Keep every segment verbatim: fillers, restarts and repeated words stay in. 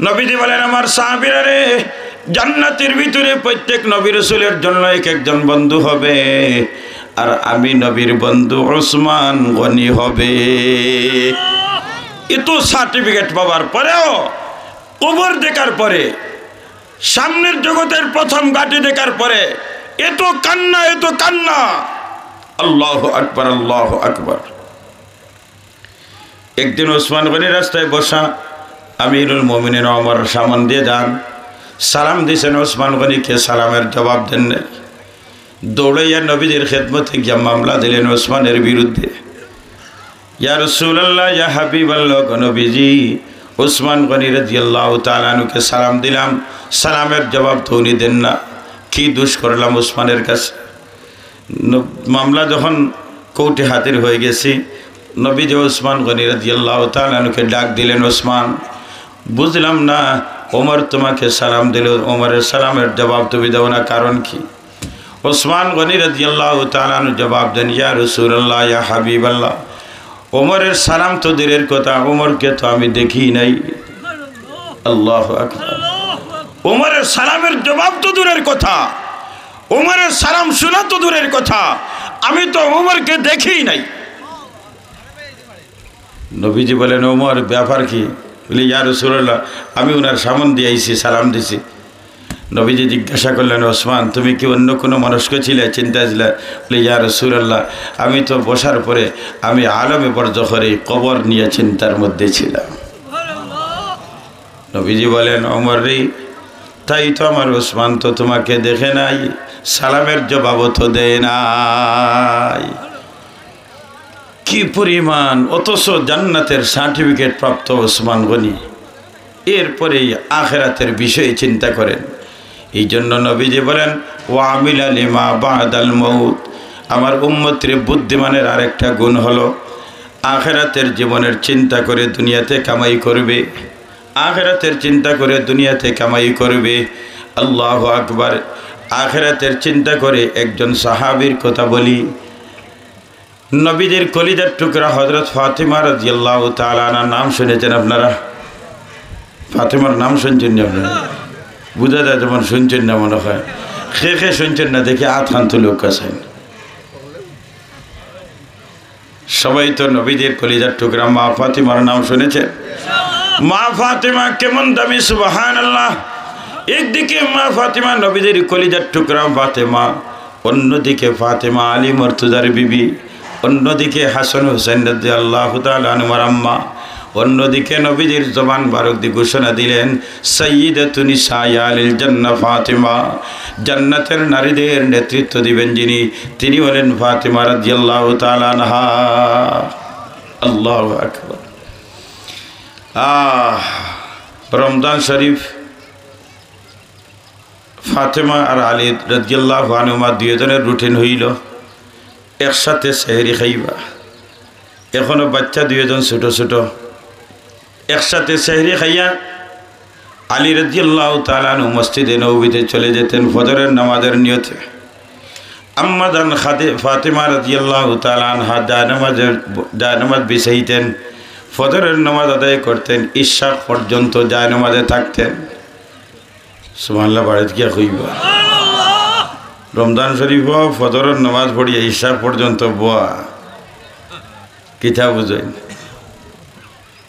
নবীজি বলেন, "আমার সাহাবীরা রে, জান্নাতের ভিতরে প্রত্যেক নবী রসুলের জন্য এক একজন বন্ধু হবে, আর আমি নবীর বন্ধু ওসমান গনি হবে।" এত সার্টিফিকেট পাওয়ার পরেও, কবর দেখার পরে, সামনের জগতের প্রথম ঘাটি দেখার পরে এত কান্না, এত কান্না। আল্লাহু আকবার, আল্লাহু আকবার। একদিন ওসমান গনি রাস্তায় বসা, আমিরুল মোমিনিন ওমর সামন দিয়া যান, সালাম দিছেন ওসমান গনিকে, সালামের জবাব দেন নাই। দৌড়াইয়া নবীজির খেদমতে গিয়া মামলা দিলেন ওসমানের বিরুদ্ধে। "ইয়া রাসূলুল্লাহ, ইয়া হাবিবাল্লাহ, গো নবীজি, ওসমান গনি রাদিয়াল্লাহু তাআলা আনহুকে সালাম দিলাম, সালামের জবাব তো উনি দেন না, কি দোষ করলাম ওসমানের কাছে?" ন-, মামলা যখন কোর্টে হাজির হয়ে গেছি, নবীজি ওসমান গনি রাদিয়াল্লাহু তাআলা আনহুকে ডাক দিলেন, "ওসমান, বুঝলাম না, ওমর তোমাকে সালাম দিল, ওমরের সালামের জবাব তুমি দাও না, কারণ কি?" ওসমান গনি রাদিয়াল্লাহু তাআলা আনহু জবাব দেন, "ইয়া রাসূলুল্লাহ, ইয়া হাবিবাল্লাহ, ওমরের সালাম তো দূরের কথা, ওমরকে তো আমি দেখি নাই।" আল্লাহু আকবার। ওমরের সালামের জবাব তো দূরের কথা, ওমরের সালাম শোনা তো দূরের কথা, আমি তো ওমরকে দেখি নাই। নবীজি বলেন, "ওমর, ব্যাপার কি?" বলে, "ইয়া রাসূলুল্লাহ, আমি ওনার সামন দিয়ে আইছি, সালাম দিছি।" নবীজি জিজ্ঞাসা করলেন, "ওসমান, তুমি কি অন্য কোনো মনস্ক ছিলে, চিন্তা ছিলে?" বলে, "ইয়া রাসূলুল্লাহ, আমি তো বসার পরে আমি আলমে বরজখর এই কবর নিয়ে চিন্তার মধ্যে ছিলাম।" নবীজি বলেন, "ওমর রে, তাই তো আমার ওসমান তো তোমাকে দেখে নাই, সালামের জবাবও তো দেয় নাই।" কি পরিমাণ, অথচ জান্নাতের সার্টিফিকেট প্রাপ্ত ওসমান গনি, এরপরেই আখেরাতের বিষয়ে চিন্তা করেন। এই জন্য নবীজি বলেন, "ওয়া আমিলা লিমা বাদাল মউত।" আমার উম্মতরে বুদ্ধিমানের আরেকটা গুণ হলো আখেরাতের জীবনের চিন্তা করে দুনিয়াতে কামাই করবে, আখেরাতের চিন্তা করে দুনিয়াতে কামাই করবে। আল্লাহু আকবার। আখেরাতের চিন্তা করে একজন সাহাবীর কথা বলি, নবীজির কলিজার টুকরা হযরত ফাতিমা রাদিয়াল্লাহু তাআলা আনহার নাম শুনেছেন আপনারা? ফাতিমার নাম শুনছেন নি আপনারা? বুঝা যায় যেমন শুনছেন না মনে হয়। কে কে শুনছেন না দেখি আত খান তুলে উক্কা চাইন। সবাই তো নবীজির কলিজার টুকরা মা ফাতিমার নাম শুনেছেন। মা ফাতিমা কেমন দামি, সুবহানাল্লাহ। একদিকে মা ফাতিমা নবীজির কলিজার টুকরা ফাতেমা, অন্যদিকে ফাতেমা আলী মর্তুজার বিবি, অন্যদিকে হাসান হুসেন রাদিয়াল্লাহু তাআলা আনহুমার আম্মা, অন্যদিকে নবীজির জবান বারক দি ঘোষণা দিলেন, "সাইয়্যিদাতু নিসাই আহলিল জান্নাহ ফাতিমা।" জান্নাতের নারীদের নেতৃত্ব দিবেন যিনি, তিনি হলেন ফাতিমা রাদিয়াল্লাহু তাআলা আনহা। আল্লাহু আকবার। আহ, রমজান শরীফ ফাতেমা আর আলী রাদিয়াল্লাহু আনহুমা দুইজনের রুটিন হইল একসাথে সেহরি খাইবা। এখনো বাচ্চা দুইজন ছোট ছোট, একসাথে সেহরি খাইয়া আলী রাদিয়াল্লাহু তাআলা আনহু মসজিদে নববীতে চলে যেতেন ফজরের নামাজের নিয়তে। আম্মা জান খাদে-, ফাতেমা রাদিয়াল্লাহু তাআলা আনহা জায়নামাজের, জায়নামাজ বিছাইতেন, ফজরের নামাজ আদায় করতেন, ইশরাক পর্যন্ত জায়নামাজে থাকতেন। সুবহানাল্লাহ, বাড়িত গিয়া কইবা। রমজান শরীফ ফজরের নামাজ পড়িয়া ইশরাক পর্যন্ত বওয়া, কিতা বুঝইন?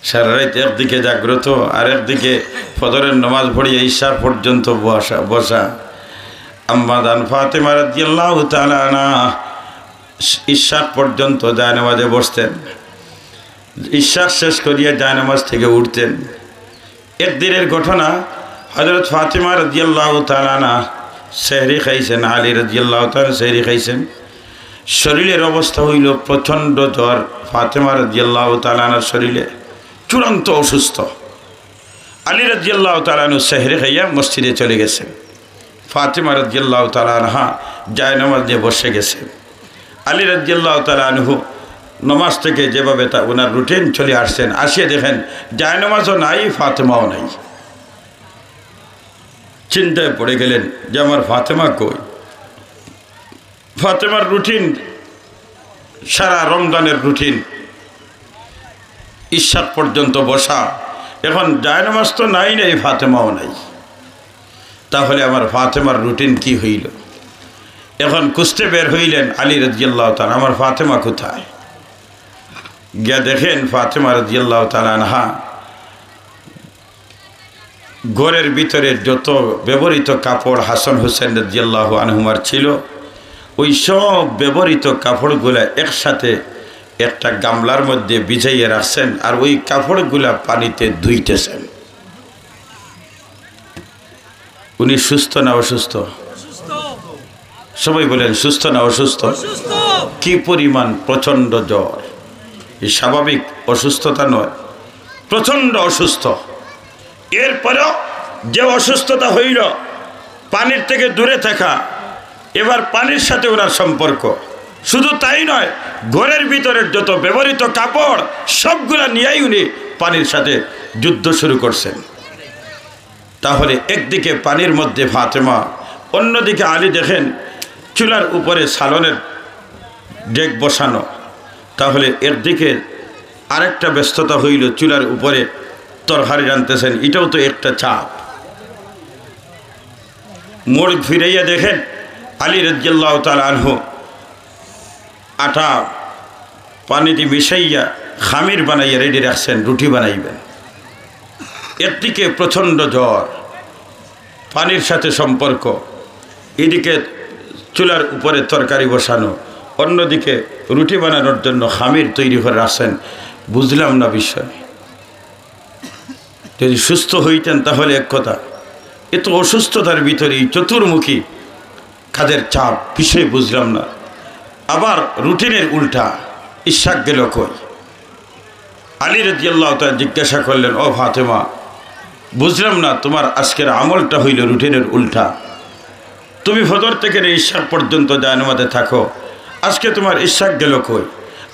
সারা রাত একদিকে জাগ্রত, আর একদিকে ফজরের নামাজ পড়িয়া ইশরাক পর্যন্ত বসা, বসা। আম্মা জান ফাতেমা রাদিয়াল্লাহু তাআলা আনহা ইশরাক পর্যন্ত জায়নামাজে বসতেন। ইশরাক শেষ করিয়া জায়নামাজ থেকে উঠতেন। একদিনের ঘটনা, হযরত ফাতেমা রাদিয়াল্লাহু তাআলা আনহা সেহরি খাইছেন, আলী রাদিয়াল্লাহু তাআলা সেহরি খাইছেন। শরীরের অবস্থা হইল প্রচণ্ড জ্বর, ফাতেমা রাদিয়াল্লাহু তাআলা আনহার শরীরে চূড়ান্ত অসুস্থ। আলী রাদিয়াল্লাহু তাআলা আনহু সেহরি খাইয়া মসজিদে চলে গেছেন। ফাতেমা রাদিয়াল্লাহু তাআলা আনহা জায়নামাজ নিয়ে বসে গেছেন। আলী রাদিয়াল্লাহু তাআলা আনহু নামাজ থেকে যেভাবে তা ওনার রুটিন চলে আসছেন, আসিয়া দেখেন জায়নামাজও নাই, ফাতেমাও নাই। চিন্তায় পড়ে গেলেন যে আমার ফাতেমা কই? ফাতেমার রুটিন, সারা রমজানের রুটিন, ইশরাক পর্যন্ত বসা, এখন জায়নামাজ তো নাই, নাই, ফাতেমাও নাই। তাহলে আমার ফাতেমার রুটিন কি হইল? এখন খুঁজতে বের হইলেন আলী রাদিয়াল্লাহু তাআলা, "আমার ফাতেমা কোথায়?" গিয়া দেখেন ফাতেমা রাদিয়াল্লাহু তাআলা আনহা ঘরের ভিতরে যত ব্যবহৃত কাপড় হাসান হুসেন রাদিয়াল্লাহু আনহুমার ছিল, ওই সব ব্যবহৃত কাপড়গুলা একসাথে একটা গামলার মধ্যে ভিজাইয়া রাখছেন, আর ওই কাপড়গুলা পানিতে ধুইতেছেন। উনি সুস্থ না অসুস্থ? সবাই বলেন, সুস্থ না অসুস্থ? কি পরিমাণ প্রচণ্ড জ্বর! এই স্বাভাবিক অসুস্থতা নয়, প্রচণ্ড অসুস্থ। এরপরেও যে অসুস্থতা হইল, পানির থেকে দূরে থাকা, এবার পানির সাথে ওনার সম্পর্ক। শুধু তাই নয়, ঘরের ভিতরের যত ব্যবহৃত কাপড়, সবগুলা নিয়েই উনি পানির সাথে যুদ্ধ শুরু করছেন। তাহলে একদিকে পানির মধ্যে ফাতেমা, অন্যদিকে আলী দেখেন চুলার উপরে সালনের ডেক বসানো। তাহলে একদিকে আরেকটা ব্যস্ততা হইল, চুলার উপরে তরকারি রাঁধতেছেন, এটাও তো একটা চাপ। মোড় ফিরাইয়া দেখেন আলী রাদিয়াল্লাহু তাআলা আনহু আটা পানি দিয়ে মিশাইয়া খামির বানাইয়া রেডি রাখছেন, রুটি বানাইবেন। একদিকে প্রচণ্ড জ্বর, পানির সাথে সম্পর্ক, এদিকে চুলার উপরে তরকারি বসানো, অন্যদিকে রুটি বানানোর জন্য খামির তৈরি করে রাখছেন। বুঝলাম না বিষয়। যদি সুস্থ হইতেন তাহলে এক কথা, এত অসুস্থতার ভিতরে এই চতুর্মুখী কাজের চাপ, বিষয় বুঝলাম না। আবার রুটিনের উল্টা, ইশাক গেল কই? আলী রাদিয়াল্লাহু তাআলা জিজ্ঞাসা করলেন, "ও ফাতেমা, বুঝলাম না, তোমার আজকের আমলটা হইল রুটিনের উল্টা। তুমি ফজর থেকে ইশাক পর্যন্ত জায়নামাজে থাকো, আজকে তোমার ইশাক গেল কই?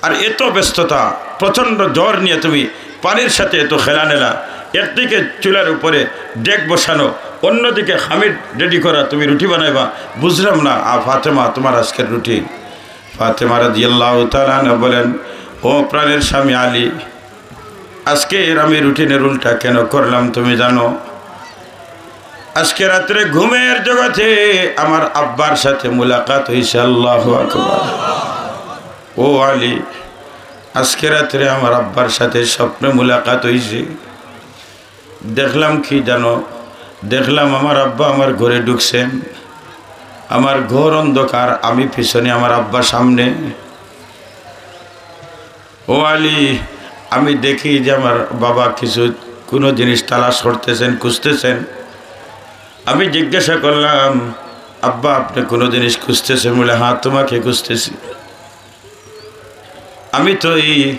আর এত ব্যস্ততা, প্রচণ্ড জ্বর নিয়ে তুমি পানির সাথে এত খেলানেলা, একদিকে চুলার উপরে ডেক বসানো, অন্যদিকে খামির রেডি করা, তুমি রুটি বানাইবা, বুঝলাম না। আ ফাতেমা, তোমার আজকের রুটিন।" ফাতেমা রাদিয়াল্লাহু তাআলা আনহা বলেন, "ও প্রাণের স্বামী আলী, আজকের আমি রুটিনের উল্টা কেন করলাম তুমি জানো? আজকে রাত্রে ঘুমের জগতে আমার আব্বার সাথে মুলাকাত হইছে।" আল্লাহু আকবার। "ও আলী, আজকে রাত্রে আমার আব্বার সাথে স্বপ্নে মুলাকাত হইছে। দেখলাম কি জানো? দেখলাম আমার আব্বা আমার ঘরে ঢুকছেন, আমার ঘর অন্ধকার, আমি পিছনে, আমার আব্বা সামনে। ও আলী, আমি দেখি যে আমার বাবা কিছু, কোনো জিনিস তালাশ করতেছেন, খুঁজতেছেন। আমি জিজ্ঞাসা করলাম, 'আব্বা, আপনি কোনো জিনিস খুঁজতেছেন?' বলে, 'হ্যাঁ, তোমাকে খুঁজতেছি।' আমি তো এই,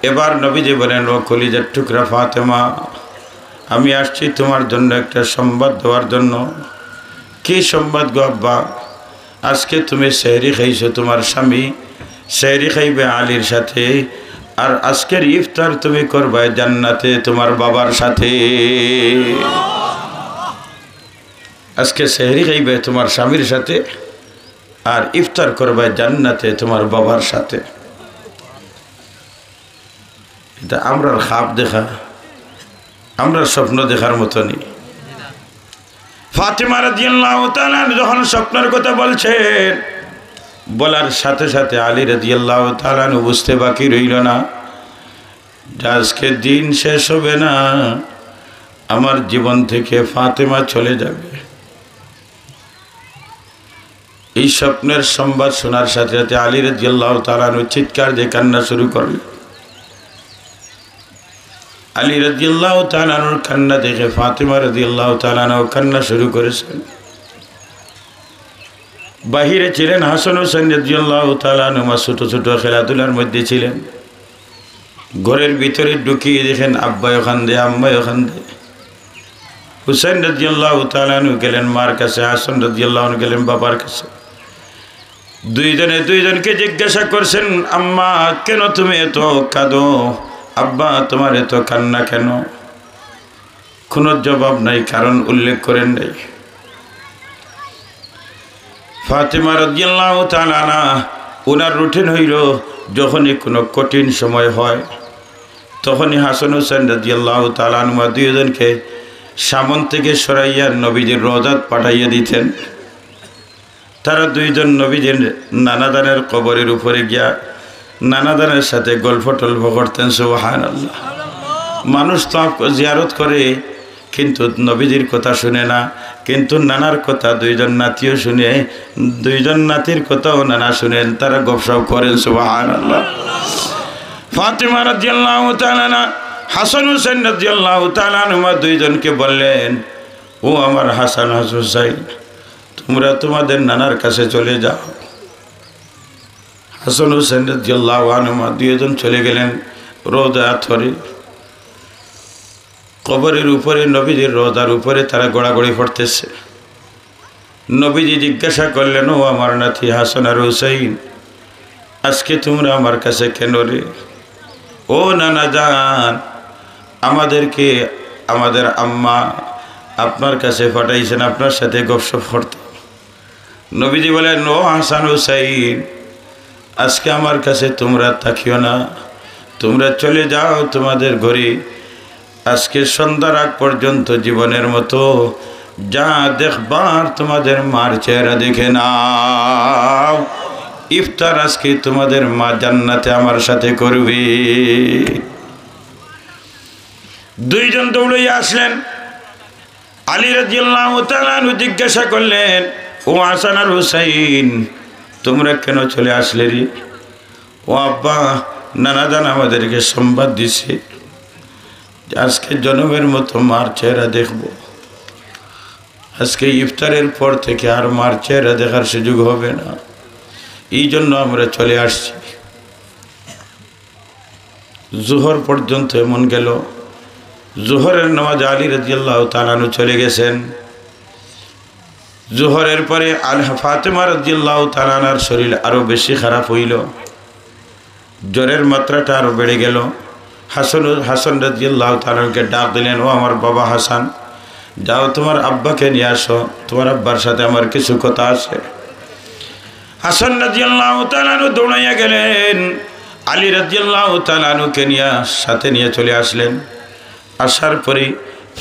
এবার নবীজি বলেন, 'ও কলিজার টুকরা ফাতেমা, আমি আসছি তোমার জন্য একটা সংবাদ দেওয়ার জন্য।' "কি সংবাদ গো আব্বা?" "আজকে তুমি সেহরি খাইছো তোমার স্বামী, সেহরি খাইবে আলীর সাথে, আর আজকের ইফতার তুমি করবায় জান্নাতে তোমার বাবার সাথে। আজকে সেহরি খাইবে তোমার স্বামীর সাথে, আর ইফতার করবায় জান্নাতে তোমার বাবার সাথে।" এটা আমরার খাব দেখা, আমরার স্বপ্ন দেখার মতনই। ফাতেমা রাদিয়াল্লাহু তাআলা আনহা যখন স্বপ্নের কথা বলছেন, বলার সাথে সাথে আলী রাদিয়াল্লাহু তাআলা আনহু বুঝতে বাকি রইল না যে আজকে দিন শেষ হবে না, আমার জীবন থেকে ফাতেমা চলে যাবে। এই স্বপ্নের সংবাদ শোনার সাথে সাথে আলী রাদিয়াল্লাহু তাআলা আনহু চিৎকার দিয়ে কান্না শুরু করলেন। আলী রাদিয়াল্লাহু তাআলা আনহুর কান্না দেখে ফাতেমা রাদিয়াল্লাহু তাআলা আনহা কান্না শুরু করেছেন। বাহিরে ছিলেন হাসান হোসেন রাদিয়াল্লাহু তাআলা আনহুমা, ছোট ছোট খেলাধুলার মধ্যে ছিলেন। ঘরের ভিতরে ঢুকিয়ে দেখেন আব্বায়ও কান্দে, আম্মায়ও কান্দে। হুসেন রাদিয়াল্লাহু তাআলা আনহু গেলেন মার কাছে, হাসান রাদিয়াল্লাহু আনহু গেলেন বাবার কাছে। দুইজনে দুইজনকে জিজ্ঞাসা করছেন, "আম্মা, কেন তুমি এত কাঁদো? আব্বা, তোমার এত কান্না কেন?" কোনো জবাব নাই, কারণ উল্লেখ করেন নাই। ফাতেমা রাদিয়াল্লাহু তাআলা আনহা, ওনার রুটিন হইল, যখনই কোনো কঠিন সময় হয়, তখনই হাসান হুসাইন রাদিয়াল্লাহু তাআলা আনহুমা দুইজনকে সামন থেকে সরাইয়া নবীজির রওজাত পাঠাইয়া দিতেন। তারা দুইজন নবীজির নানাজানের কবরের উপরে গিয়া নানাজানের সাথে গল্প টল্প করতেন। সুবহানাল্লাহ। মানুষ তো আপ-, জিয়ারত করে, কিন্তু নবীজির কথা শুনে না, কিন্তু নানার কথা দুইজন নাতিও শুনে, দুইজন নাতির কথাও নানা শুনেন, তারা গপসপ করেন। সুবহানাল্লাহ। ফাতেমা রাদিয়াল্লাহু তাআলা আনহা, হাসান হুসাইন রাদিয়াল্লাহু তাআলা আনহুমা দুইজনকে বললেন, "ও আমার হাসান, হাসান হুসাইন, তোমরা তোমাদের নানার কাছে চলে যাও।" হাসান হুসাইন রাদিয়াল্লাহু আনহুমা দুইজন চলে গেলেন রওজা আতহরে। কবরের উপরে, নবীজির রওজার উপরে তারা গড়াগড়ি করতেছে। নবীজি জিজ্ঞাসা করলেন, "ও আমার নাতি হাসান আর হুসাইন, আজকে তোমরা আমার কাছে কেন রে?" "ও নানা জান, আমাদেরকে আমাদের আম্মা আপনার কাছে পাঠাইছেন আপনার সাথে গপসপ করতে।" নবীজি বলেন, "ও হাসান হুসাইন, আজকে আমার কাছে তোমরা থাকিও না, তোমরা চলে যাও তোমাদের ঘরে। আজকে সন্ধ্যার আগ পর্যন্ত জীবনের মতো যা দেখবার তোমাদের মার চেহারা দেখে নাও। ইফতার আজকে তোমাদের মা জান্নাতে আমার সাথে করবে।" দুইজন দৌড়াইয়া আসলেন। আলী রাদিয়াল্লাহু তাআলা আনহু জিজ্ঞাসা করলেন, "ও হাসান আর হুসাইন, তোমরা কেন চলে আসলে রে?" "ও আব্বা, নানা জান আমাদেরকে সংবাদ দিছে যে আজকে জনমের মতো মার চেহারা দেখব। আজকে ইফতারের পর থেকে আর মার চেহারা দেখার সুযোগ হবে না, এই জন্য আমরা চলে আসছি।" জোহর পর্যন্ত এমন গেল, জোহরের নামাজে আলী রাদিয়াল্লাহু তাআলা আনহু চলে গেছেন। জোহরের পরে আল-, ফাতেমা রাদিয়াল্লাহু তাআলা আনহার শরীর আরো বেশি খারাপ হইল, জ্বরের মাত্রাটা আরো বেড়ে গেল। হাসান, হাসান রাদিয়াল্লাহু তাআলা আনহুকে ডাক দিলেন, "ও আমার বাবা হাসান, যাও তোমার আব্বাকে নিয়ে আসো, তোমার আব্বার সাথে আমার কিছু কথা আছে।" হাসান রাদিয়াল্লাহু তাআলা আনহু দৌড়াইয়া গেলেন, আলী রাদিয়াল্লাহু তাআলা আনহুকে নিয়া, সাথে নিয়ে চলে আসলেন। আসার পরে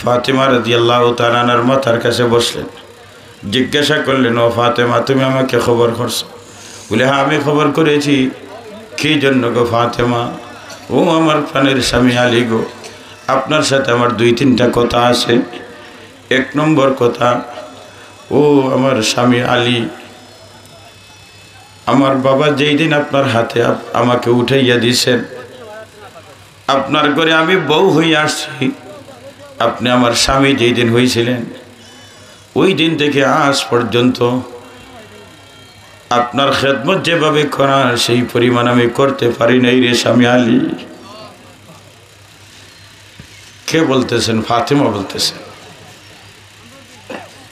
ফাতেমা রাদিয়াল্লাহু তাআলা আনহার মাথার কাছে বসলেন, জিজ্ঞাসা করলেন, "ও ফাতেমা, তুমি আমাকে খবর করছো?" বলে, "হ্যাঁ, আমি খবর করেছি।" "কি জন্য গো ফাতেমা?" "ও আমার প্রাণের স্বামী আলী গো, আপনার সাথে আমার দুই তিনটা কথা আছে। এক নম্বর কথা, ও আমার স্বামী আলী, আমার বাবা যেই দিন আপনার হাতে আপ-, আমাকে উঠাইয়া দিছেন, আপনার ঘরে আমি বউ হইয়া আসছি, আপনি আমার স্বামী যেই দিন হইছিলেন, ওই দিন থেকে আজ পর্যন্ত আপনার খেদমত যেভাবে করার সেই পরিমাণ আমি করতে পারি নাই রে স্বামী আলী।" কে বলতেছেন? ফাতেমা বলতেছেন।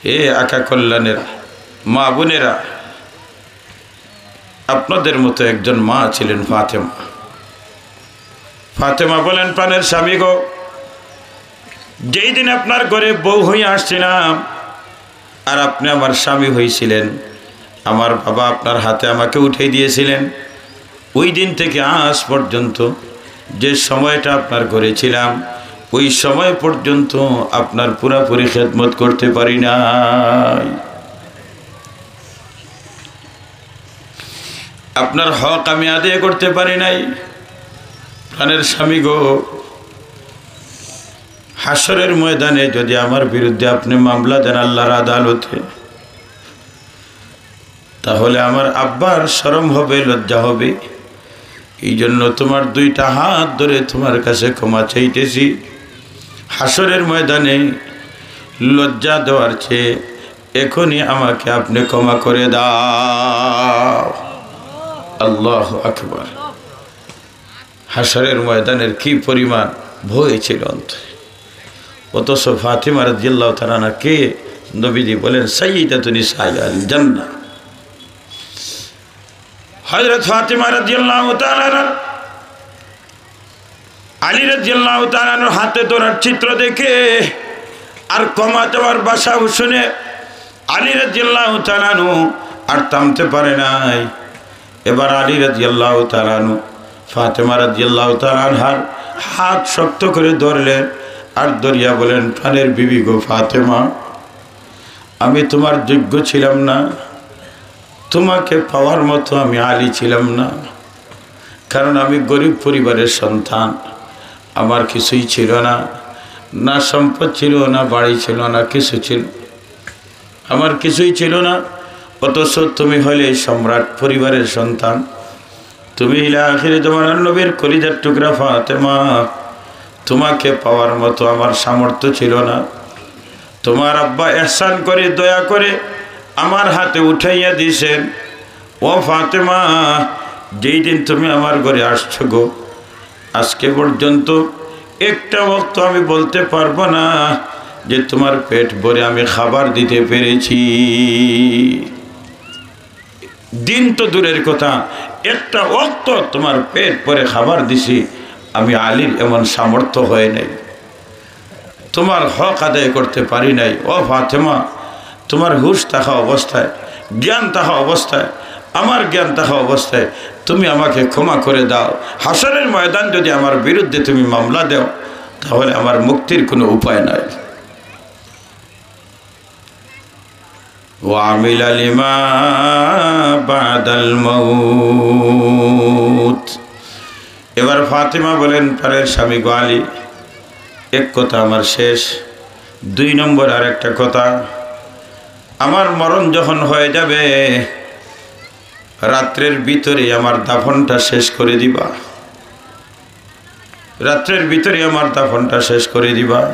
এ আকা কল্যাণেরা, মা বোনেরা, আপনাদের মতো একজন মা ছিলেন ফাতেমা। ফাতেমা বলেন, "প্রাণের স্বামী গো, যেই দিন আপনার ঘরে বউ হইয়া আসছিলাম, আর আপনি আমার স্বামী হইছিলেন, আমার বাবা আপনার হাতে আমাকে উঠাই দিয়েছিলেন, ওই দিন থেকে আজ পর্যন্ত যে সময়টা আপনার ঘরে ছিলাম, ওই সময় পর্যন্ত আপনার পুরাপুরি খেদমত করতে পারি নাই, আপনার হক আমি আদায় করতে পারি নাই।" প্রাণের স্বামী গো, হাশরের ময়দানে যদি আমার বিরুদ্ধে আপনি মামলা দেন আল্লাহর আদালতে, তাহলে আমার আব্বার শরম হবে, লজ্জা হবে। এই জন্য তোমার দুইটা হাত ধরে তোমার কাছে ক্ষমা চাইতেছি। হাশরের ময়দানে লজ্জা দেওয়ার চেয়ে এখনই আমাকে আপনি ক্ষমা করে দাও। আল্লাহু আকবার। হাশরের ময়দানের কি পরিমাণ ভয় ছিল অন্তরে। অথচ ফাতিমা রাদিয়াল্লাহু তাআলা আনহাকে নবীজি বলেন, "সাইয়্যিদাতু নিসাইল জান্নাহ।" হযরত ফাতিমা রাদিয়াল্লাহু তাআলা আনহা আলী রাদিয়াল্লাহু তাআলা আনহুর হাতে ধরার চিত্র দেখে আর ক্ষমা চাওয়ার ভাষা শুনে আলী রাদিয়াল্লাহু তাআলা আনহু আর থামতে পারে নাই। এবার আলী রাদিয়াল্লাহু তাআলা আনহু ফাতেমা রাদিয়াল্লাহু তাআলা আনহার হাত শক্ত করে ধরলেন আর ধরিয়া বলেন, "প্রাণের বিবি গো ফাতেমা, আমি তোমার যোগ্য ছিলাম না, তোমাকে পাওয়ার মতো আমি আলী ছিলাম না, কারণ আমি গরিব পরিবারের সন্তান, আমার কিছুই ছিল না, না সম্পদ ছিল, না বাড়ি ছিল, না কিছু ছিল, আমার কিছুই ছিল না, অথচ তুমি হলে সম্রাট পরিবারের সন্তান, তুমি ইলা আখিরে জমানার নবীর কলিজার টুকরা ফাতেমা, তোমাকে পাওয়ার মতো আমার সামর্থ্য ছিল না। তোমার আব্বা এহসান করে, দয়া করে আমার হাতে উঠাইয়া দিছেন। ও ফাতেমা, যেই দিন তুমি আমার ঘরে আসছো গো, আজকে পর্যন্ত একটা ওয়াক্ত আমি বলতে পারবো না যে তোমার পেট ভরে আমি খাবার দিতে পেরেছি। দিন তো দূরের কথা, একটা ওয়াক্ত তোমার পেট ভরে খাবার দিছি, আমি আলীর এমন সামর্থ্য হয় নাই, তোমার হক আদায় করতে পারি নাই। ও ফাতেমা, তোমার হুশ থাকা অবস্থায়, জ্ঞান থাকা অবস্থায়, আমার জ্ঞান থাকা অবস্থায় তুমি আমাকে ক্ষমা করে দাও। হাশরের ময়দান যদি আমার বিরুদ্ধে তুমি মামলা দেও, তাহলে আমার মুক্তির কোনো উপায় নাই। ওয়ামিলা লিমা বাদাল মাউত। এবার ফাতেমা বলেন, "প্রাণের স্বামী গো আলী, এক কথা আমার শেষ, দুই নম্বর আর একটা কথা, আমার মরণ যখন হয়ে যাবে, রাত্রের ভিতরে আমার দাফনটা শেষ করে দিবা, রাত্রের ভিতরে আমার দাফনটা শেষ করে দিবা।"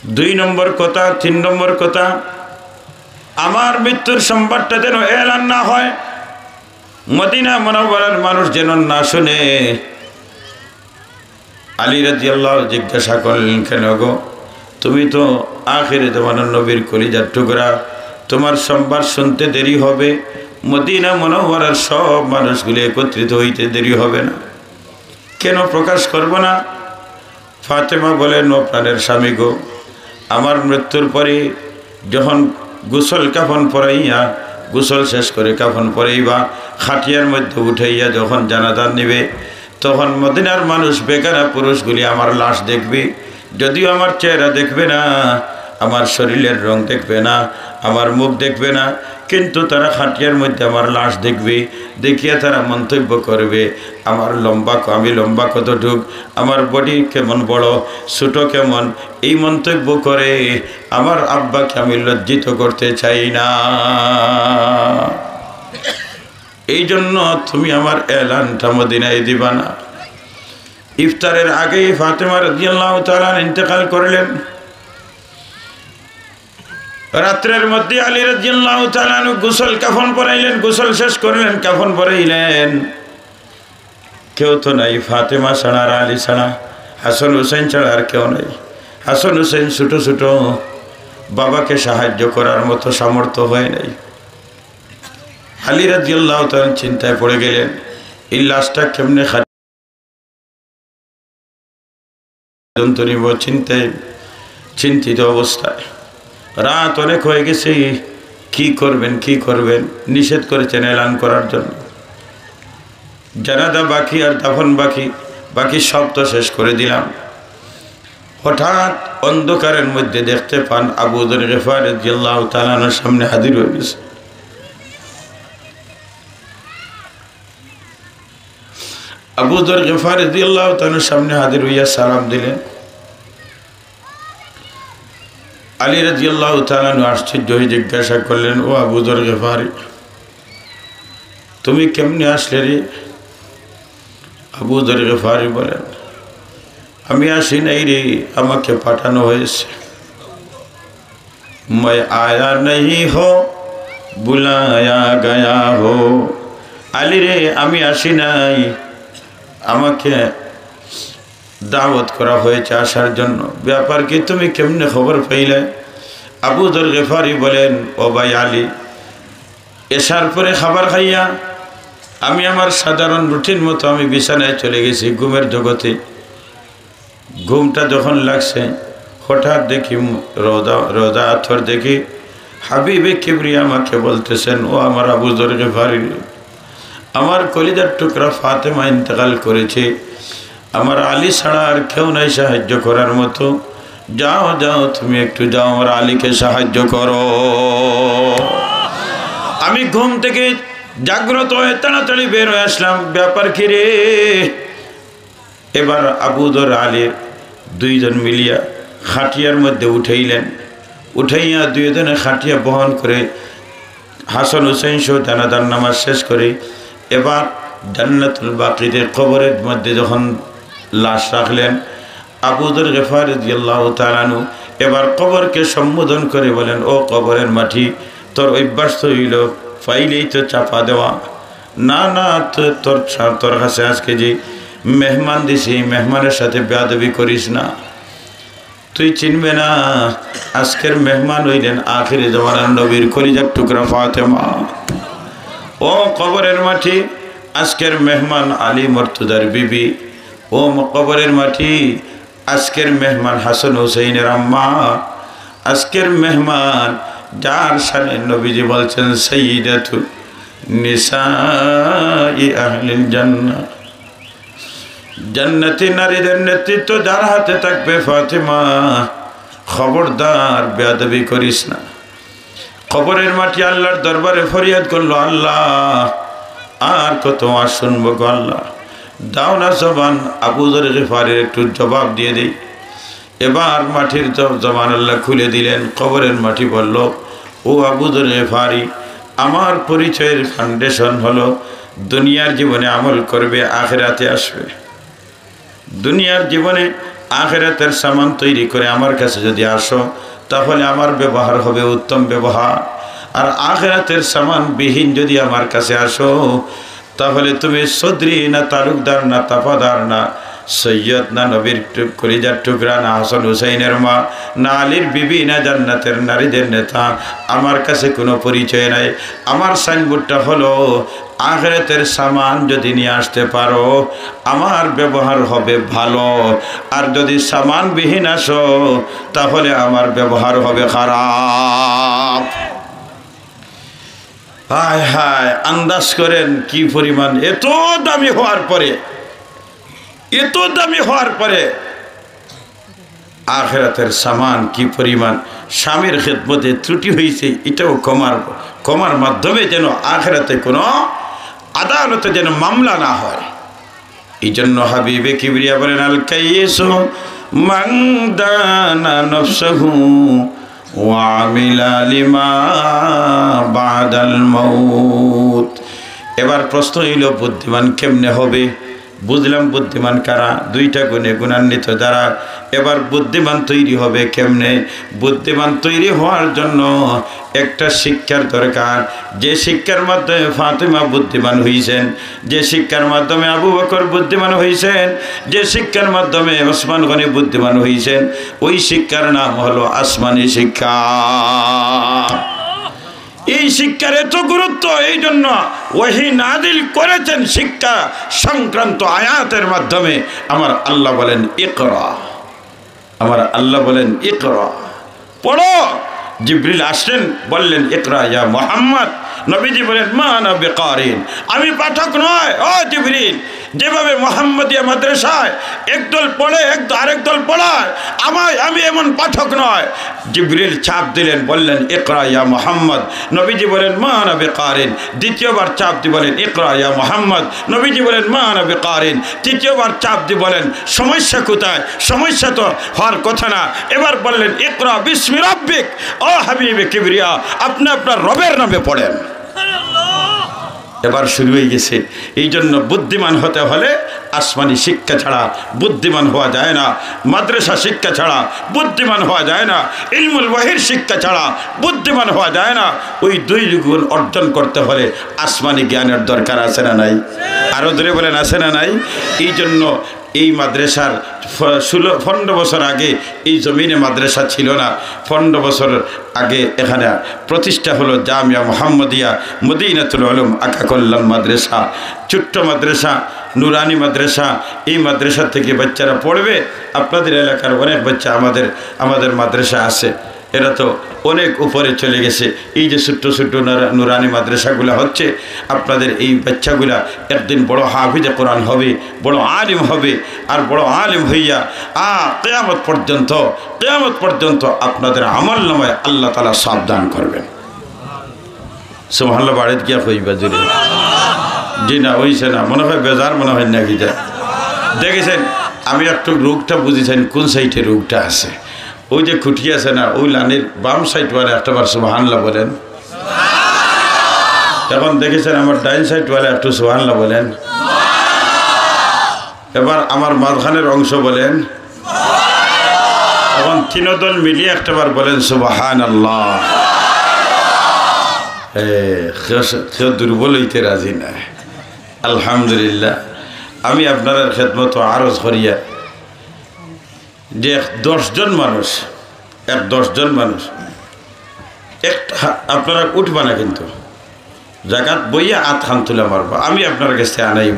দুই নম্বর কথা, তিন নম্বর কথা, আমার মৃত্যুর সংবাদটা যেন এলান না হয়, মদিনা মুনাওয়ারার মানুষ যেন না শুনে। আলী রাদিয়াল্লাহু জিজ্ঞাসা করলেন, "কেন গো, তুমি তো আখেরে জমানার নবীর কলিজার টুকরা, তোমার সংবাদ শুনতে দেরি হবে, মদিনা মুনাওয়ারার সব মানুষগুলি একত্রিত হইতে দেরি হবে না, কেন প্রকাশ করব না?" ফাতেমা বলেন, "ও প্রাণের স্বামী গো, আমার মৃত্যুর পরে যখন গোসল কাফন পরাইয়া, গোসল শেষ করে কাফন পরাইবা, খাটিয়ার মধ্যে উঠাইয়া যখন জানাজা নিবে, তখন মদিনার মানুষ বেগানা পুরুষগুলি আমার লাশ দেখবে, যদিও আমার চেহারা দেখবে না, আমার শরীরের রং দেখবে না, আমার মুখ দেখবে না, কিন্তু তারা খাটিয়ার মধ্যে আমার লাশ দেখবে, দেখিয়া তারা মন্তব্য করবে, আমার লম্বা ক-, আমি লম্বা কতটুক, আমার বডি কেমন বড়, ছোট কেমন, এই মন্তব্য করে আমার আব্বাকে আমি লজ্জিত করতে চাই না। এই জন্য তুমি আমার এলানটা মদিনায় দিবা না।" ইফতারের আগেই ফাতেমা রাদিয়াল্লাহু তাআলা আনহা ইন্তেকাল করলেন। রাত্রের মধ্যে আলী রাদিয়াল্লাহু তাআলা আনহু গোসল কাফন পরাইলেন, গোসল শেষ করলেন, কাফন পরাইলেন। কেউ তো নাই, ফাতেমা ছাড়া আর আলী ছাড়া, হাসান হুসেন ছাড়া আর কেউ নাই। হাসান হুসেন ছোট ছোট, বাবাকে সাহায্য করার মতো সামর্থ্য হয় নাই। আলী রাদিয়াল্লাহু তাআলা চিন্তায় পড়ে গেলেন, এই লাশটা কেমনে খাটি পর্যন্ত নিব, চিন্তায়, চিন্তিত অবস্থায়। রাত অনেক হয়ে গেছে, কি করবেন, কি করবেন? নিষেধ করেছেন এলান করার জন্য। জানাজা বাকি আর দাফন বাকি, বাকি সব তো শেষ করে দিলাম। হঠাৎ অন্ধকারের মধ্যে দেখতে পান আবু যর গিফারি রাদিয়াল্লাহু তাআলা আনহুর সামনে হাজির হয়ে গেছে। আবু যর গিফারি রাদিয়াল্লাহু তাআলা আনহুর সামনে হাজির হইয়া সালাম দিলেন। আলী রাদিয়াল্লাহু তাআলা আনহু আশ্চর্য হয়ে জিজ্ঞাসা করলেন, "ও আবু যর গিফারি, তুমি কেমনে আসলে রে?" আবু যর গিফারি বলেন, "আমি আসি নাই রে, আমাকে পাঠানো হয়েছে।" "میں آیا نہیں ہوں، بلایا گیا ہوں।" আলী রে, আমি আসি নাই, আমাকে দাওয়াত করা হয়েছে আসার জন্য। ব্যাপার কি, তুমি কেমনে খবর পাইলে? আবু যর গিফারি বলেন, "ও ভাই আলী, এশার পরে খাবার খাইয়া আমি আমার সাধারণ রুটিন মতো আমি বিছানায় চলে গেছি ঘুমের জগতে।" ঘুমটা যখন লাগছে, হঠাৎ দেখি রওজা, রওজা আতহর দেখি হাবিবে কিবরিয়া আমাকে বলতেছেন, "ও আমার আবু যর গিফারি, আমার কলিজার টুকরা ফাতেমা ইন্তেকাল করেছে, আমার আলী ছাড়া আর কেউ নাই সাহায্য করার মতো। যাও, যাও, তুমি একটু যাও, আমার আলীকে সাহায্য করো।" আমি ঘুম থেকে জাগ্রত হয়ে তাড়াতাড়ি বের হয়ে আসলাম। "ব্যাপার কি রে?" এবার আবু যর আলীর দুইজন মিলিয়া খাটিয়ার মধ্যে উঠাইলেন। উঠাইয়া দুইজনে খাটিয়া বহন করে হাসান হুসাইন সহ জানাজার নামাজ শেষ করে এবার জান্নাতুল বাকিতে কবরের মধ্যে যখন লাশ রাখলেন, আবু যর গেফারি রাদিয়াল্লাহু তাআলা আনহু এবার কবরকে সম্বোধন করে বলেন, "ও কবরের মাটি, তোর অভ্যাস তো হইল পাইলেই তো চাপা দেওয়া। না, না, তো-, তোর সা-, তোর কাছে আজকে যে মেহমান দিছি, এই মেহমানের সাথে বেয়াদবি করিস না। তুই চিনবে না, আজকের মেহমান হইলেন আখেরি জমানার নবীর কলিজার টুকরা ফাতেমা। ও কবরের মাটি, আজকের মেহমান আলী মর্তুজার বিবি। ও ম-, কবরের মাটি, আজকের মেহমান হাসান হুসাইনের আম্মা। আজকের মেহমান, যার শানে নবীজি বলছেন, সাইয়্যিদাতু নিসাই আহলিল জান্নাহ।" জান্নাতি নারীদের নেতৃত্ব যার হাতে থাকবে, ফাতেমা, খবরদার বেয়াদবি করিস না। কবরের মাটি আল্লাহর দরবারে ফরিয়াদ করলো, "আল্লাহ, আর কত ওয়াজ শুনবো গো আল্লাহ, দাও না জবান।" আবু যর গেফারির একটু জবাব দিয়ে দেই। এবার মাটির জ-, জবান আল্লাহ খুলে দিলেন। কবরের মাটি বলল, "ও আবু যর গেফারি, আমার পরিচয়ের ফাউন্ডেশন হলো দুনিয়ার জীবনে আমল করবে, আখেরাতে আসবে। দুনিয়ার জীবনে আখেরাতের সামান তৈরি করে আমার কাছে যদি আসো, তাহলে আমার ব্যবহার হবে উত্তম ব্যবহার। আর আখেরাতের সামান বিহীন যদি আমার কাছে আসো, তাহলে তুমি চৌধুরী না, তালুকদার না, তাফাদার না, সৈয়দ না, নবীর টুক-, কলিজার টুকরা না, হাসান হুসাইনের মা না, আলীর বিবি না, জান্নাতের নারীদের নেতা, আমার কাছে কোনো পরিচয় নাই। আমার সাইনবোর্ডটা হলো, আখেরাতের সামান যদি নিয়ে আসতে পারো, আমার ব্যবহার হবে ভালো, আর যদি সামানবিহীন আসো, তাহলে আমার ব্যবহার হবে খারাপ।" হায় হায়, আন্দাজ করেন কি পরিমাণ, এত দামি হওয়ার পরে, এত দামি হওয়ার পরে আখেরাতের সামান কি পরিমাণ। স্বামীর খেদমতে ত্রুটি হয়েছে, এটাও ক্ষমার, ক্ষমার মাধ্যমে যেন আখেরাতে কোনো আদালতে যেন মামলা না হয়। এই জন্য হাবিবে কিবরিয়া বলেন, "আল কাইয়িসু মান দানা নাফসাহু ওয়া আমিলা লিমা বাদাল মাউত।" এবার প্রশ্ন হইল, বুদ্ধিমান কেমনে হবে? বুঝলাম বুদ্ধিমান কারা, দুইটা গুণে গুণান্বিত যারা। এবার বুদ্ধিমান তৈরি হবে কেমনে? বুদ্ধিমান তৈরি হওয়ার জন্য একটা শিক্ষার দরকার, যে শিক্ষার মাধ্যমে ফাতেমা বুদ্ধিমান হইছেন, যে শিক্ষার মাধ্যমে আবু বকর বুদ্ধিমান হইছেন, যে শিক্ষার মাধ্যমে ওসমান গনি বুদ্ধিমান হইছেন, ওই শিক্ষার নাম হলো আসমানি শিক্ষা। এই শিক্ষার এত গুরুত্ব, এই জন্য ওহী নাজিল করেছেন শিক্ষা সংক্রান্ত আয়াতের মাধ্যমে। আমার আল্লাহ বলেন, "ইকরা।" আমার আল্লাহ বলেন, "ইকরা, পড়ো।" জিবরিল আসলেন, বললেন, "ইকরা ইয়া মুহাম্মদ।" নবীজি বলেন, "মা আনা বিকারিন, আমি পাঠক নয়।" ও জিবরিল, যেভাবে মোহাম্মদিয়া মাদ্রাসায় একদল পড়ে, এক, আরেক দল পড়ায়, আমায়, আমি এমন পাঠক নয়। জিবরিল চাপ দিলেন, বললেন, "ইকরা ইয়া মুহাম্মদ।" নবীজি বলেন, "মা আনা বিকারিন।" দ্বিতীয়বার চাপ দিয়ে বলেন, "ইকরা ইয়া মুহাম্মদ।" নবীজি বলেন, "মা আনা বিকারিন।" তৃতীয়বার চাপ দিয়ে বলেন, "সমস্যা কোথায়? সমস্যা তো হওয়ার কথা না।" এবার বললেন, "ইকরা বিসমি রাব্বিক।" ও হাবিবে কিবরিয়া, আপনি আপনার রবের নামে পড়েন। এবার শুরু হয়ে গেছে। এই জন্য বুদ্ধিমান হতে হলে আসমানি শিক্ষা ছাড়া বুদ্ধিমান হওয়া যায় না, মাদ্রাসা শিক্ষা ছাড়া বুদ্ধিমান হওয়া যায় না, ইলমুল ওহীর শিক্ষা ছাড়া বুদ্ধিমান হওয়া যায় না। ওই দুই গুণ অর্জন করতে হলে আসমানি জ্ঞানের দরকার আছে না নাই? আরো জোরে বলেন, আছে না নাই? এই জন্য এই মাদ্রাসার ফ-, ষোলো, পনেরো বছর আগে এই জমিনে মাদ্রাসা ছিল না। পনেরো বছর আগে এখানে প্রতিষ্ঠা হলো জামিয়া মোহাম্মদিয়া মদিনাতুল উলুম আকা কল্যাণ মাদ্রাসা, ছোট্ট মাদ্রাসা, নুরানি মাদ্রাসা। এই মাদ্রাসা থেকে বাচ্চারা পড়বে। আপনাদের এলাকার অনেক বাচ্চা আমাদের, আমাদের মাদ্রাসা আছে। এরা তো অনেক উপরে চলে গেছে। এই যে ছোট্ট ছোট্ট নুরা-, নুরানি মাদ্রাসাগুলা হচ্ছে, আপনাদের এই বাচ্চাগুলা একদিন বড় হাফিজে কোরআন হবে, বড় আলিম হবে, আর বড় আলিম হইয়া আ, কিয়ামত পর্যন্ত, কিয়ামত পর্যন্ত আপনাদের আমল নামায় আল্লাহ তাআলা সওয়াব দান করবেন। সুবহানাল্লাহ, বাড়িত গিয়া কইবা জোরে। জি না, অইছে না, মনে হয় বেজার মনে হয় না কিতা। দেখেছেন, আমি একটু রোগটা বুঝেছেন, কোন সাইডে রোগটা আছে। ওই যে খুঁটি আছে না, ওই লাইনের বাম সাইডওয়ালা একটা বার সুবহানাল্লাহ বলেন। এখন দেখেছেন, আমার ডাইন সাইডওয়ালা একটু সুবহানাল্লাহ বলেন। এবার আমার মাঝখানের অংশ বলেন। এখন তিন দল মিলিয়ে একটা বার বলেন সুবহানাল্লাহ। এ, কেউ, কেউ দুর্বল হইতে রাজি না। আলহামদুলিল্লাহ। আমি আপনারার খেদমত আরজ করিয়া যে এক দশ জন মানুষ, এক দশ জন মানুষ, একটা হা-, আপনারা উঠবা না কিন্তু, জাগাত বইয়া আত খান তুলে মারবা। আমি আপনার কাছে আনাইম,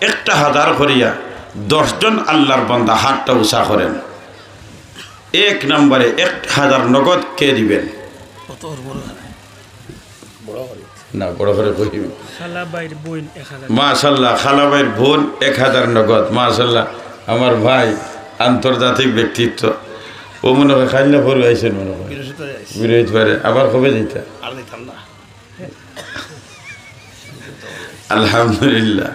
একটা হাজার করিয়া দশ জন আল্লাহর বান্দা হাতটা উঁচা করেন। এক নম্বরে এক হাজার নগদ কে দিবেন? না, বড় করে কই। খালাবাইর বোন এক হাজার। মাশাল্লাহ, খালাবাইর বোন এক হাজার নগদ। মাশাল্লাহ, আমার ভাই আন্তর্জাতিক ব্যক্তিত্ব। ও মনে হয় খাইল না পরে আইছেন মনে হয়। বৃহস্পতিবারে আইছি। বৃহস্পতিবারে। আবার কবে যাইতা? আর যাইতাম না। আলহামদুলিল্লাহ।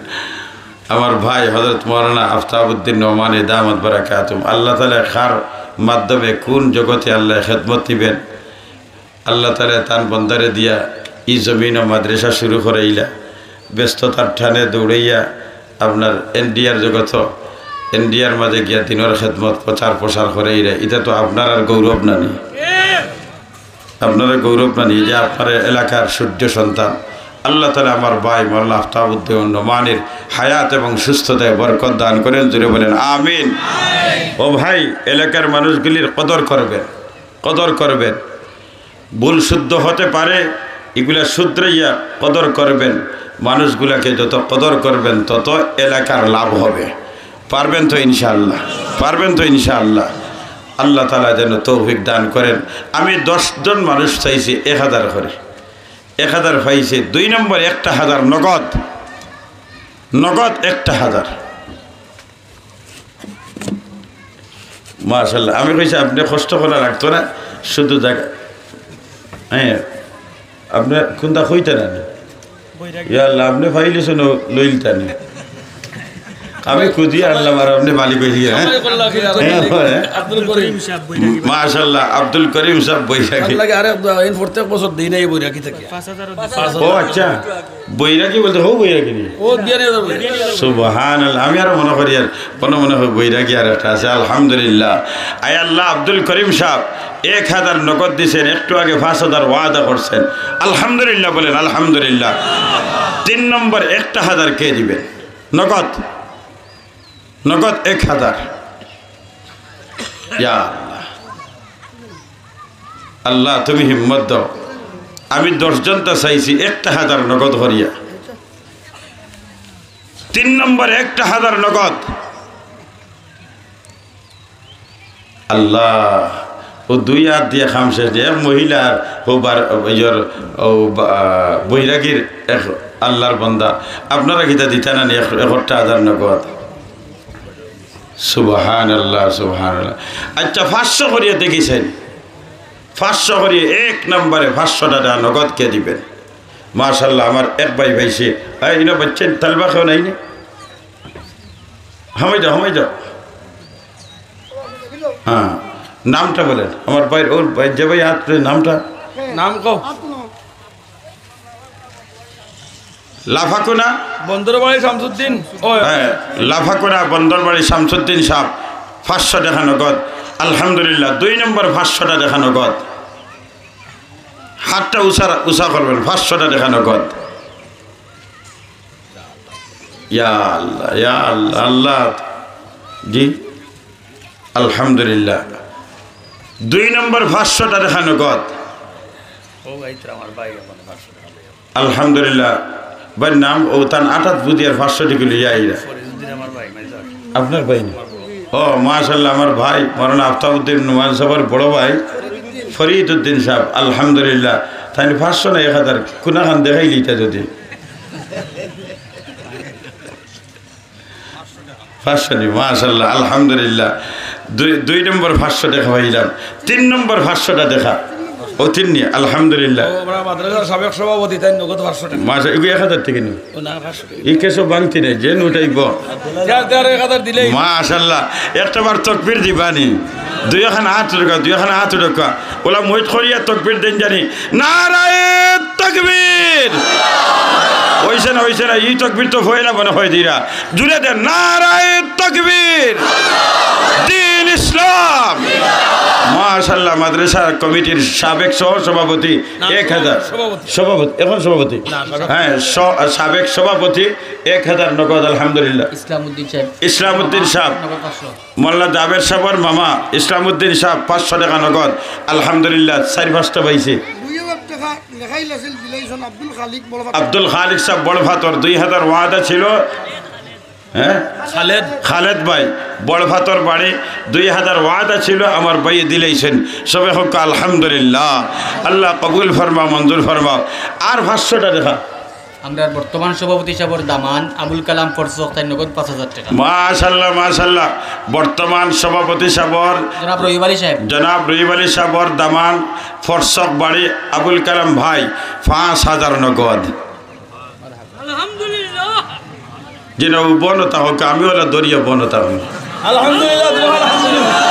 আমার ভাই হযরত মাওলানা আফতাবউদ্দিন নোমানী দামাত বারাকাতুহুম, আল্লাহ তাআলা কার মাধ্যমে কোন জগতে আল্লাহ খেদমত দিবেন, আল্লাহ তাআলা তান বন্দারে দিয়া ই জমিনো মাদ্রাসা শুরু করাইলা, ব্যস্ততার টানে দৌড়াইয়া আপনার ইন্ডিয়ার জগত, ইন্ডিয়ার মাঝে গিয়া দিনর খেদমত প্রচার প্রসার করাইলা, ইটা তো আপনারার গৌরব নানি? আপনারার গৌরব নানি যে আপনার এলাকার সূর্য সন্তান? আল্লাহ তাআলা আমার ভাই মাওলানা আফতাবউদ্দিন নোমানীর হায়াত এবং সুস্থতায় বরকত দান করেন, জোরে বলেন আমিন। ও ভাই, এলাকার মানুষগুলির কদর করবেন, কদর করবেন। ভুল শুদ্ধ হতে পারে, এগুলা শুধরাইয়া কদর করবেন। মানুষগুলাকে যত কদর করবেন, তত এলাকার লাভ হবে। পারবেন তো ইনশাআল্লাহ? পারবেন তো ইনশাআল্লাহ? আল্লাহ তাআলা যেন তৌফিক দান করেন। আমি দশ জন মানুষ চাইছি এক হাজার করে, এক হাজার পাইছে। দুই নম্বর একটা হাজার নগদ, নগদ একটা হাজার। মাশাআল্লাহ, আমি কইছি আপনি কষ্ট করা লাগতো না, শুধু জাগা, হ্যাঁ, আপনি কোনটা কইতা না? ইয়া আল্লাহ, আপনি পাইলে শুনো লইলতা নি। আমি খুঁজি আনলাম আর আপনি মালিক হয়ে গিয়ে, হ্যাঁ? হ্যাঁ, হ্যাঁ। আব্দুল করিম সাহেব বৈরাগী। মাশাআল্লাহ, আব্দুল করিম সাহেব বৈরাগী। লাগে আরে, আব্দুল, এই প্রত্যেক বছর দিনে এই বৈরাগী থাকে। পাঁচ হাজার। ও আচ্ছা, বৈরাগী বলতে হো বৈরাগী নি? ও বিয়ানে যাবে। সুবহানাল্লাহ, আমি আরো মনে করি আর মনে মনে হয় বৈরাগী আর একটা আছে। আলহামদুলিল্লাহ। আয় আল্লাহ, আব্দুল করিম সাহেব এক হাজার নগদ দিছেন, একটু আগে পাঁচ হাজার ওয়াদা করছেন। আলহামদুলিল্লাহ বলেন, আলহামদুলিল্লাহ। তিন নম্বর একটা হাজার কে দিবেন? নগদ, নগদ এক হাজার। ইয়া আল্লাহ, আল্লাহ তুমি হিম্মত দাও। আমি দশ জনটা চাইছি একটা হাজার নগদ করিয়া। তিন নম্বর একটা হাজার নগদ। আল্লাহ, ও দুই হাত দিয়া কাম শেষ দিয়া, এক মহিলার ও বার-, ইয়র, ও বা-, বৈরাগীর এক আল্লাহর বান্দা, আপনারা কিতা দিতা না নি এক-, একটা হাজার নগদ? সুবহানাল্লাহ, সুবহানাল্লাহ। আচ্ছা, পাঁচশো করিয়া দেখিছেন, পাঁচশো করিয়া এক নম্বরে পাঁচশো টাকা নগদ কে দিবেন? মাশাআল্লাহ, আমার এক ভাই পাইছে। এই, ইনো বাচ্চা তালবা কেউ নাই নি? হামাই যাও, হামাই যাও। হ্যাঁ, নামটা বলেন। আমার ভাইর, ওর ভাই, যে ভাই হাত তুলে নামটা। নাম কও। লাফাকুনা? বন্দরবাড়ি শামসুদ্দিন। ও। হ্যাঁ, লাফাকুনা বন্দরবাড়ি শামসুদ্দিন সাহেব, পাঁচশো টাকা নগদ। আলহামদুলিল্লাহ, দুই নম্বর পাঁচশো টাকা নগদ। হাতটা উষা, উষা করবেন, পাঁচশো টাকা নগদ। ইয়া আল্লাহ, ইয়া আল্লাহ, আল্লাহ। জি, আলহামদুলিল্লাহ। দুই নম্বর পাঁচশো টাকা নগদ। ও ভাই, তো আমার ভাই এখন পাঁচশো টাকা লইয়া। আলহামদুলিল্লাহ। ভাইর নাম ও তান আটাত বুঝিয়ার পাঁচশো টাকা লইয়া আইরা। ফরিদুদ্দিন আমার ভাই, মাইজা। আপনার ভাই না? ও মাশাআল্লাহ, আমার ভাই মৌলানা আফতাবউদ্দিন নোমান সাহেবের বড় ভাই ফরিদ উদ্দিন সাহেব, আলহামদুলিল্লাহ। তাইন পাঁচশো না এক হাজার, কুনাখান দেখাইলিতা যদি। পাঁচশো নি, মাশাআল্লাহ, আলহামদুলিল্লাহ। দুই, দুই নম্বর পাঁচশো টেকা পাইলাম, তিন নম্বর পাঁচশোটা দেখা। ও তিন নি, আলহামদুলিল্লাহ। ও, আমরা মাদ্রাসার সাবেক সভাপতি, তাই নগদ পাঁচশো টেকা। মাশা, এগু এক হাজার টেকা নি। ও না, পাঁচশো টেকা। ই কেসও ভাঙতি নাই, যে নোট আইব। যার, যার এক হাজার দিলেই। মাশাআল্লাহ, একটা বার তকবীর দিবানি। দুইখান আত উঠাউক্কা, দুইখান আত উঠাউক্কা। ওলা মইত করিয়া তকবীর দেইন জানি। নারায়ে তকবীর। অইছে না, অইছে না, ই তকবীর তো পয়লা মনে হয় দিরা। জুরে দেন, নারায়ে তকবীর। দ্বীন ইসলাম। মাশাআল্লাহ, মাদ্রাসা কমিটির সাবেক সহ সভাপতি এক হাজার। সভাপতি। সভাপতি, এখন সভাপতি। না, সাবেক। হ্যাঁ, স-, সাবেক সভাপতি এক হাজার নগদ, আলহামদুলিল্লাহ। ইসলামউদ্দিন সাহেব। ইসলামউদ্দিন সাহেব। নগদ পাঁচশো। মোল্লা জাবের সাহেবের মামা ইসলামউদ্দিন সাহেব পাঁচশো টেকা নগদ, আলহামদুলিল্লাহ, চাইর পাঁচটা পাইছে। দুই হাজার টেকা লেখাইল আছিল, দিলাইছইন আব্দুল খালিক বড় পাথর। আব্দুল খালিক সাহেব বড় পাথর, দুই হাজার ওয়াদা ছিল, হ্যাঁ? খালেদ। খালেদ ভাই, বড় পাথর বাড়ি, দুই হাজার ওয়াদা ছিল, আমার ভাইয়ে দিলাইছইন। সবে কউক্কা আলহামদুলিল্লাহ, আল্লাহ কবুল ফরমাও, মঞ্জুর ফরমাও। আর পাঁচশোটা দেখা। আমরার বর্তমান সভাপতি সাহেবের দামান আবুল কালাম ফরসক, তাইন নগদ পাঁচ হাজার টেকা। মাশাআল্লাহ, মাশাআল্লাহ। বর্তমান সভাপতি সাহেবের জনাব রহিব আলী সাহেব। জনাব রহিব আলী সাহেবের দামান ফরসক বাড়ি আবুল কালাম ভাই, পাঁচ হাজার নগদ। আলহামদুলিল্লাহ। যেন ও বনতা হোক, আমি ওলা দরিয়া বনতা হোক। আলহামদুলিল্লাহ, আলহামদুলিল্লাহ।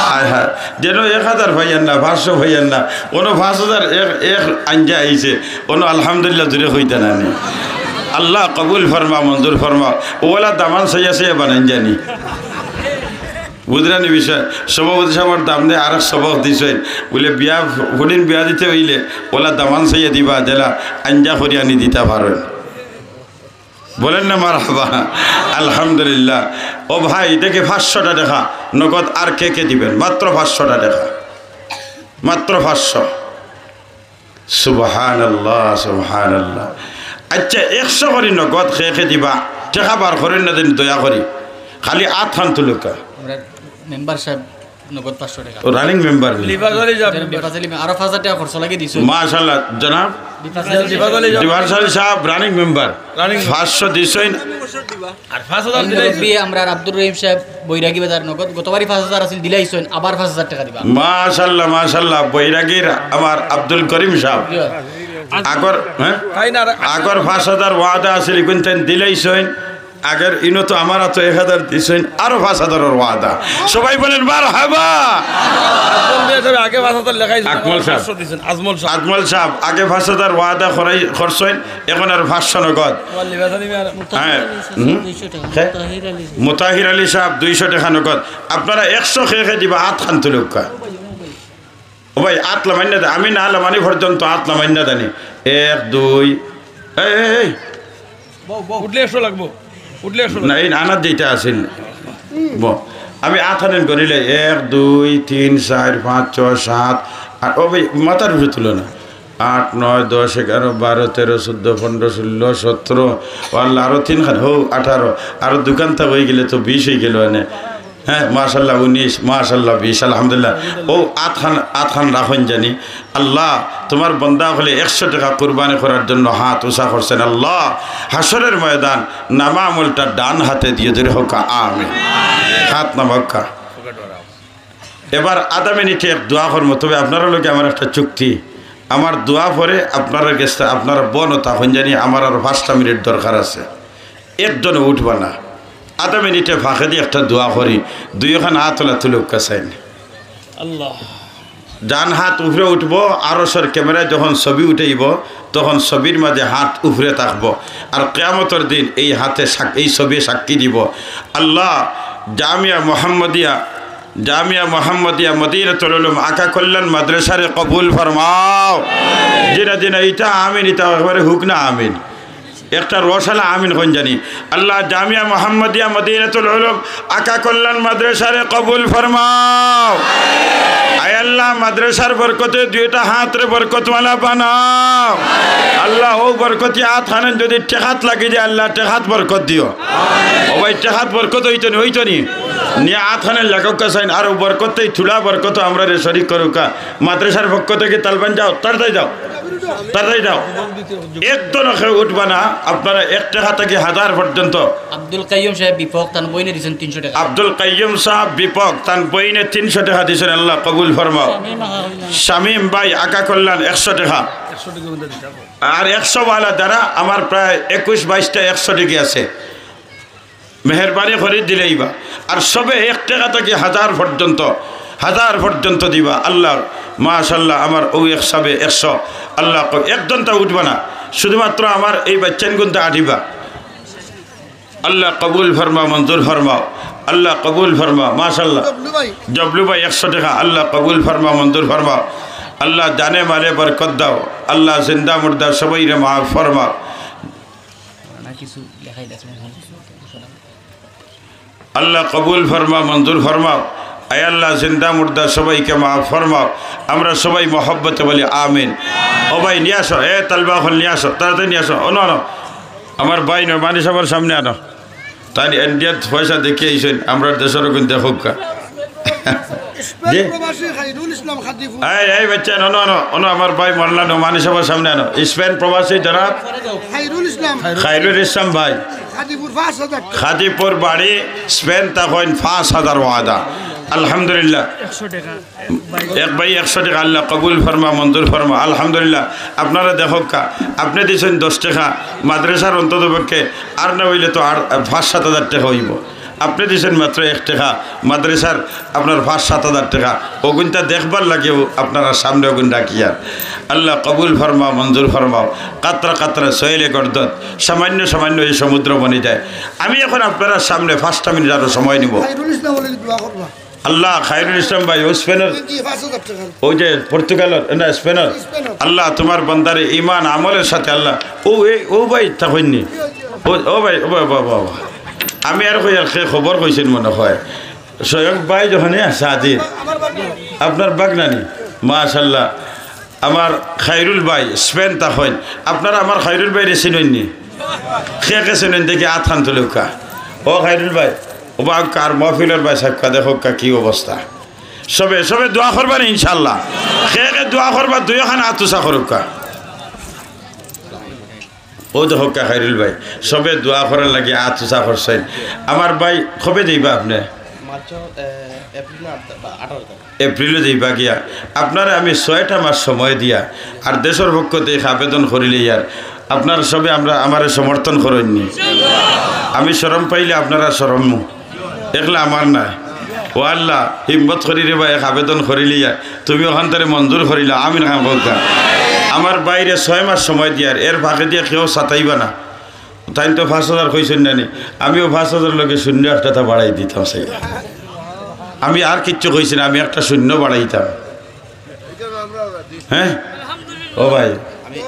হায় হায়, যেন এক হাজার পাইয়ার না, পাঁচশো পাইয়ার না, অনো পাঁচ হাজার এক, এক আঞ্জা আইছে, অনো আলহামদুলিল্লাহ জুরে কইতা না নি। আল্লাহ কবুল ফরমা, মঞ্জুর ফরমা। ওলা দামান চাইয়া চাইয়া বানাইন জানি। বুঝরা নি বিষয়? সভাপতি সাহেবের দাম দে আরেক সবক দিছইন। বুলে বিয়া, হুদিন বিয়া দিতে অইলে ওলা দামান চাইয়া দিবা, যেলা আঞ্জা করি আনি দিতা পারইন। বলেন না মারহাবা। আলহামদুলিল্লাহ। ও ভাই, দেখি পাঁচশোটা দেখা নগদ, আর কে কে দিবেন? মাত্র পাঁচশোটা দেখা, মাত্র পাঁচশো। সুবহানাল্লাহ, সুবহানাল্লাহ। আচ্ছা, একশো করি নগদ কে কে দিবা? টেকা বার করইন না যেন, দয়া করি। খালি আত খান তুলউক্কা। আমরা মেম্বার সাহেব নগদ পাঁচশো টেকা। ও, রানিং মেম্বার নি? লিবাস আলী সাহেব। বিপাস আলী, আরো পাঁচ হাজার টেকা খরচ লাগি দিছো। মাশাআল্লাহ, জনাব। বিপাস আলী লিবাস আলী সাহেব। লিবাস আলী সাহেব, রানিং মেম্বার। রানিং। পাঁচশো দিছইন। আর পাঁচ হাজার এই দিলাইছইন। মুরব্বি আমরার আব্দুর রহিম সাহেব, বৈরাগী বাজার নগদ। গতবারই পাঁচ হাজার আছিল, দিলাইছইন, আবার পাঁচ হাজার টেকা দিবা। মাশাআল্লাহ, মাশাআল্লাহ, বৈরাগীর আমার আব্দুল করিম সাহেব। জি। আগর, হ্যাঁ? তাই না, আর আগর পাঁচ হাজার ওয়াদা আছিল, ইগুন তাইন দিলাইছইন। আগর ইনো তো আমার আতো এক হাজার দিছইন, আরো পাঁচ হাজারর ওয়াদা। সবাই বলেন মারহাবা। আজমল মিয়া সাহেব আগে পাঁচ হাজার লেখাই দিছইন, আকমল সাহেব। পাঁচশো দিছইন, আজমল সাহেব। আজমল সাহেব আগে পাঁচ হাজার ওয়াদা করাই, করছইন, এখন আর পাঁচশো নগদ। আমার লিবাস আলী মিয়া। হ্যাঁ, হুম? দুইশো টেকা। হ্যাঁ? মুতাহির আলী সাহেব। মুতাহির আলী সাহেব দুইশো টেকা নগদ। আপনারা একশো কে কে দিবা, আত খান তুলউক্কা। ও ভাই, আত লামাইন না দে, আমি না লামানি পর্যন্ত আত লামাইন না জানি। এক, দুই, এই, এই, এই। উঠলে একশো লাগবো, উঠলে একশো লাগবো। না, এই আনাত যেটা আছিল। ব-, আমি আত আনেন করিলে এক, দুই, তিন, চাইর, পাঁচ, ছয়, সাত, আট। ও ভাই, মাথার উপরে তুলো না। আট, নয়, দশ, এগারো, বারো, তেরো, চৌদ্দ, পনরো, ষোলো, সতরো, ও আল্লাহ, আরো তিনখান, হো, আঠারো, আরো দুখান তা অইগেলে তো বিশ অইগেলো এনে। হ্যাঁ, মাশাআল্লাহ, উনিশ, মাশাআল্লাহ, বিশ, আলহামদুলিল্লাহ। ও আতখান, আতখান রাখইন জানি। আল্লাহ, তুমার বন্দা অকলে একশো টেকা কুরবানি করার জন্য হাত উঁচা করছইন। আল্লাহ, হাশরের ময়দান নামা আমলটা ডান হাতে দিও, জোরে কউক্কা আমিন। হাত নামাউক্কা। এবার আধা মিনিটে এক দোয়া করমু, তবে আপনারার লগে আমার একটা চুক্তি, আমার দোয়া পরে আপনারার গেছে আপনারা বনতা অইন জানি, আমার আরো পাঁচটা মিনিট দরকার আছে। একজনে উঠবা না, আধা মিনিটে ফাঁকেদি একটা দোয়া করি, দুইওখান আত ওলা তুলউক্কা চাইন। আল্লাহ। ডান হাত উপরে উঠবো, আরশর ক্যামেরায় যখন ছবি উঠাইবো, তখন ছবির মাঝে হাত উপরে থাকবো। আর কিয়ামতর দিন এই হাতে সাক-, এই ছবি সাক্ষী দিবো। আল্লাহ, জামিয়া মোহাম্মদিয়া, জামিয়া মোহাম্মদিয়া মদিনাতুল উলুম আকা কল্যাণ মাদ্রাসারে কবুল ফরমাও। যেটা দিন ইটা আমিন, ইটা একবারে হুক না আমিন। একটা রসালা আমিন কইন জানি। আল্লাহ, জামিয়া মোহাম্মদিয়া মদিনাতুল উলুম আকা কল্যাণ মাদ্রাসারে কবুল ফরমাও। আয় আল্লাহ, মাদ্রাসার বরকতে দুইটা হাতরে বরকতওয়ালা বানাও। আল্লাহ, অউ বরকতি আত খানন যদি টেকাত লাগি যায়, আল্লাহ টেকাত বরকত দিও। ও ভাই, টেকাত বরকত অইতো নি, অইতো নি? নিয়া আত খানন লাগাউক্কা চাইন, আর অউ বরকতই থুড়া বরকত আমরারে শরিক করউক্কা। মাদ্রাসার পক্ষ থাকি তালবান যাও, তাড়াতাড়ি যাও, তাড়াতাড়ি যাও। একজনও কেউ উঠবা না, আপনারা এক টেকা থাকি হাজার পর্যন্ত। আব্দুল কাইয়ুম সাহেব বিপক, তান বইনে দিছেন তিনশো টেকা। আব্দুল কাইয়ুম সাহেব বিপক, তান বইনে তিনশো টেকা দিছেন, আল্লাহ কবুল ফরমাও। শামীম ভাই আকা কল্যাণ একশো টেকা। আর একশো ওয়ালা দ্বারা আমার প্রায় একুশ বাইশটা একশো টেকা আছে। মেহেরবানি করি দিলাইবা। আর সবে এক টেকা থাকি হাজার পর্যন্ত, হাজার পর্যন্ত দিবা। আল্লাহ, মাশাআল্লাহ, আমার অউ এক সাবে একশো। আল্লাহ ক-, একজনতা উঠবা না, শুধুমাত্র আমার এই বাচ্চাইনগুনতা আটিবা। আল্লাহ কবুল ফরমা, মঞ্জুর ফরমাও। আল্লাহ কবুল ফরমা, মাশাআল্লাহ। জবলু ভাই। জবলু ভাই একশো টেকা, আল্লাহ কবুল ফরমা, মঞ্জুর ফরমাও। আল্লাহ জানে মালে বরকত দাও। আল্লাহ জিন্দা মুর্দা সবাইরে মাফ ফরমাও। না, কিছু লেখাই আছে। আল্লাহ কবুল ফরমা, মঞ্জুর ফরমাও। আয় আল্লাহ, জিন্দা মুর্দা সবাইকে মাফ ফরমাও। আমরা সবাই মহব্বতে বলি আমিন। ও ভাই, নিয়া আসো, এ তালবা অকল নিয়া আসো, তাড়াতাড়ি নিয়া আসো, অনো আনো। আমার ভাই নোমানী সাবর সামনে আনো। তাইন ইন্ডিয়াত পয়সা দেখিয়া আইছইন, আমরার দেশর অগুন দেখউক্কা। স্পেন জি। প্রবাসী খাইরুল ইসলাম খাদিপুর। এই, এই বাচ্চা, অনো, অনো, অনো, আমার ভাই মোল্লা নোমানী সাবর সামনে আনো। স্পেন প্রবাসী জনাব খাইরুল ইসলাম। খাইরুল ইসলাম ভাই। খাদিপুর পাঁচ হাজার। খাদিপুর বাড়ি, স্পেন, তা কইন পাঁচ হাজার ওয়াদা। আলহামদুলিল্লাহ। একশো টেকা। এক ভাই একশো টেকা, আল্লাহ কবুল ফরমা, মঞ্জুর ফরমা। আলহামদুলিল্লাহ। আপনারা দেখউক্কা, আপনে দিছইন দশ টেকা, মাদ্রাসার অন্তত পক্ষে আর না অইলে তো আর পাঁচ সাত হাজার টেকা অইবো। আপনে দিছইন মাত্র এক টেকা, মাদ্রাসার আপনার পাঁচ সাত হাজার টেকা, অগুনতা দেখবার লাগিও আপনারার সামনে অগুন রাখিয়ার। আল্লাহ কবুল ফরমা, মঞ্জুর ফরমাও। কাতরা কাতরা সইলে গর্দত, সামান্য সামান্য এই সমুদ্র বনি যায়। আমি এখন আপনারার সামনে পাঁচটা মিনিট আরো সময় নিব। খাইরুল ইসলাম বলে দোয়া করবা। আল্লাহ, খাইরুল ইসলাম ভাই, অউ স্পেনর, জি, পাঁচ হাজার টেকা। অউ যে পর্তুগালর, না, স্পেনর। স্পেনর। আল্লাহ, তুমার বন্দারে ইমান আমলর সাথে, আল্লাহ, অউ, এই, অউ ভাই, তা কইননি। অউ, অউ ভাই, অউ ভাই, বাবা, বাবা। আমি আর কই, আর কে খবর কইছইন মনে অয়। স্বয়ং ভাই যখনই আছে হাজির। আমার বাগনা। আপনার বাগনানি? মাশাআল্লাহ। আমার খাইরুল ভাই, স্পেন তা কইন। আপনারা আমার খাইরুল ভাইরে চিনইননি? কে কে চিনইন দেখি আত খান তুলউক্কা। ও খাইরুল ভাই, ও বা কার মহফিলর ভাই সাবকা, দেখউক্কা কি অবস্থা। সবে, সবে দোয়া করবা নি ইনশাআল্লাহ। কে কে দোয়া করবা, দুইওখান আত উচা করউক্কা। অউ দেখউক্কা খাইরুল ভাই, সবে দোয়া করার লাগি আত উচা করছইন। আমার ভাই, কবে যাইবা আপনে? মার্চ, এ, এপ্রিল আট, আঠারো তারিখ। এপ্রিলো যাইবা গিয়া। আপনারে আমি ছয়টা মাস সময় দিয়া আর দেশর পক্ষ থাকি আবেদন করিলাইয়ার, আপনারা সবে আমরা, আমারে সমর্থন করইননি। আমি শরম পাইলে আপনারা শরম, একলা আমার নায়। ও আল্লাহ, হিম্মত করি রে ভাই, এক আবেদন করিলাইয়ার, তুমি অখানতারে মঞ্জুর করিলাও, আমিন খান কউক্কা। আমার ভাইরে ছয় মাস সময় দিয়ার, এর ফাঁকে দিয়া কেউ সাতাইবা না। তাইন তো পাঁচ হাজার কইছইন না নি, আমিও পাঁচ হাজার লগে শূন্য একটা তা বাড়াই দিতাম চাই। আমি আর কিচ্ছু কইছি না, আমি একটা শূন্য বাড়াইতাম। হ্যাঁ, ও ভাই, আমি,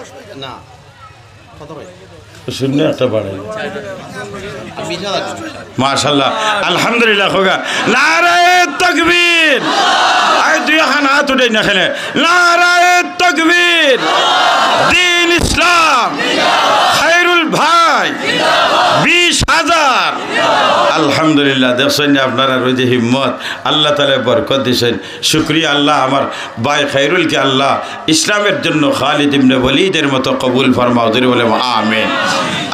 না, কত ভাই? শূন্য একটা বাড়াই। আমি বিশ হাজার। মাশাআল্লাহ, আলহামদুলিল্লাহ, কউক্কা। নারায়ে তাকবীর। আই দুইওখান আত উঠাই না কেনে। নারায়ে তাকবীর। দ্বীন ইসলাম। খাইরুল ভাই। বিশ হাজার। আলহামদুলিল্লাহ, দেখছইন নি আপনারার অউ যে হিম্মত, আল্লাহ তাআলায় বরকত দিছইন। শুকরিয়া আল্লাহ, আমার ভাই খাইরুলকে আল্লাহ ইসলামের জন্য খালিদ ইবনে ওয়ালিদের মতো কবুল ফরমাও। জোরে বলে আমিন।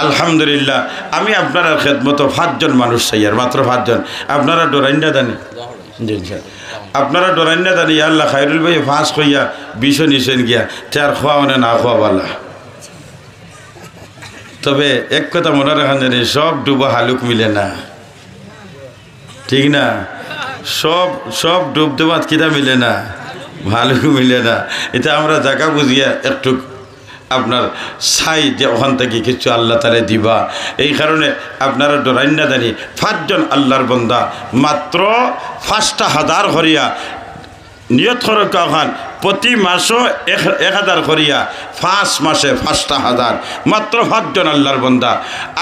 আলহামদুলিল্লাহ, আমি আপনারার খেদমতো পাঁচজন মানুষ চাইয়ার, মাত্র পাঁচজন। আপনারা ডরাইন না জানি? জি, জি। আপনারা ডরাইন না জানি? আল্লাহ, খাইরুল ভাই পাঁচ কইয়া বিশও নিছইন গিয়া, তে আর কওয়া মানে না কওয়া বালা। তবে এক কথা মনো রাখইন জানি, সব ডুবো হালুক মিলে না। ঠিক না? সব, সব ডুব দেওয়াত কিতা মিলে না, ভালো মিলে না। ইতা আমরা জাগা বুঝিয়া একটু আপনার চাই যে অখান থাকি কিছু আল্লাহ তাআলায় দিবা। এই কারণে আপনারা ডরাইন না জানি, পাঁচজন আল্লাহর বন্দা মাত্র পাঁচটা হাজার করিয়া নিয়ত করউক্কা অখান, প্রতি মাসো এক, এক হাজার করিয়া, পাঁচ মাসে পাঁচটা হাজার, মাত্র পাঁচজন আল্লাহর বন্দা।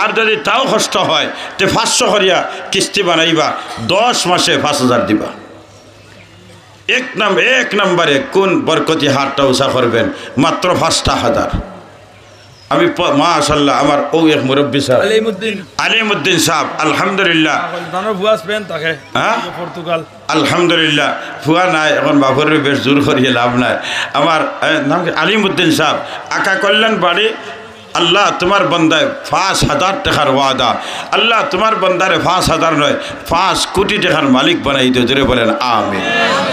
আর যদি তাও কষ্ট হয়, তে পাঁচশো করিয়া কিস্তি বানাইবা, দশ মাসে পাঁচ হাজার দিবা। এক নাম-, এক নম্বরে কোন বরকতি হাতটা উঁচা করবেন? মাত্র পাঁচটা হাজার। আমি প-, মাশাআল্লাহ, আমার অউ এক মুরব্বী সাহেব, আলিমুদ্দিন। আলিমুদ্দিন সাহেব, আলহামদুলিল্লাহ। তানর ফুয়া স্পেন থাকে, হ্যাঁ? পর্তুগাল। আলহামদুলিল্লাহ, ফুয়া নাই, এখন বাপরে বেশ জোর করিয়া লাভ নাই। আমার, এ, নাম কি? আলিমুদ্দিন সাহেব, আকা কল্যাণ বাড়ি। আল্লাহ, তোমার বন্দায় পাঁচ হাজার টেকার ওয়াদা। আল্লাহ, তোমার বন্দারে পাঁচ হাজার নয়, পাঁচ কোটি টেকার মালিক বানাই দিও। জোরে বলেন আমিন।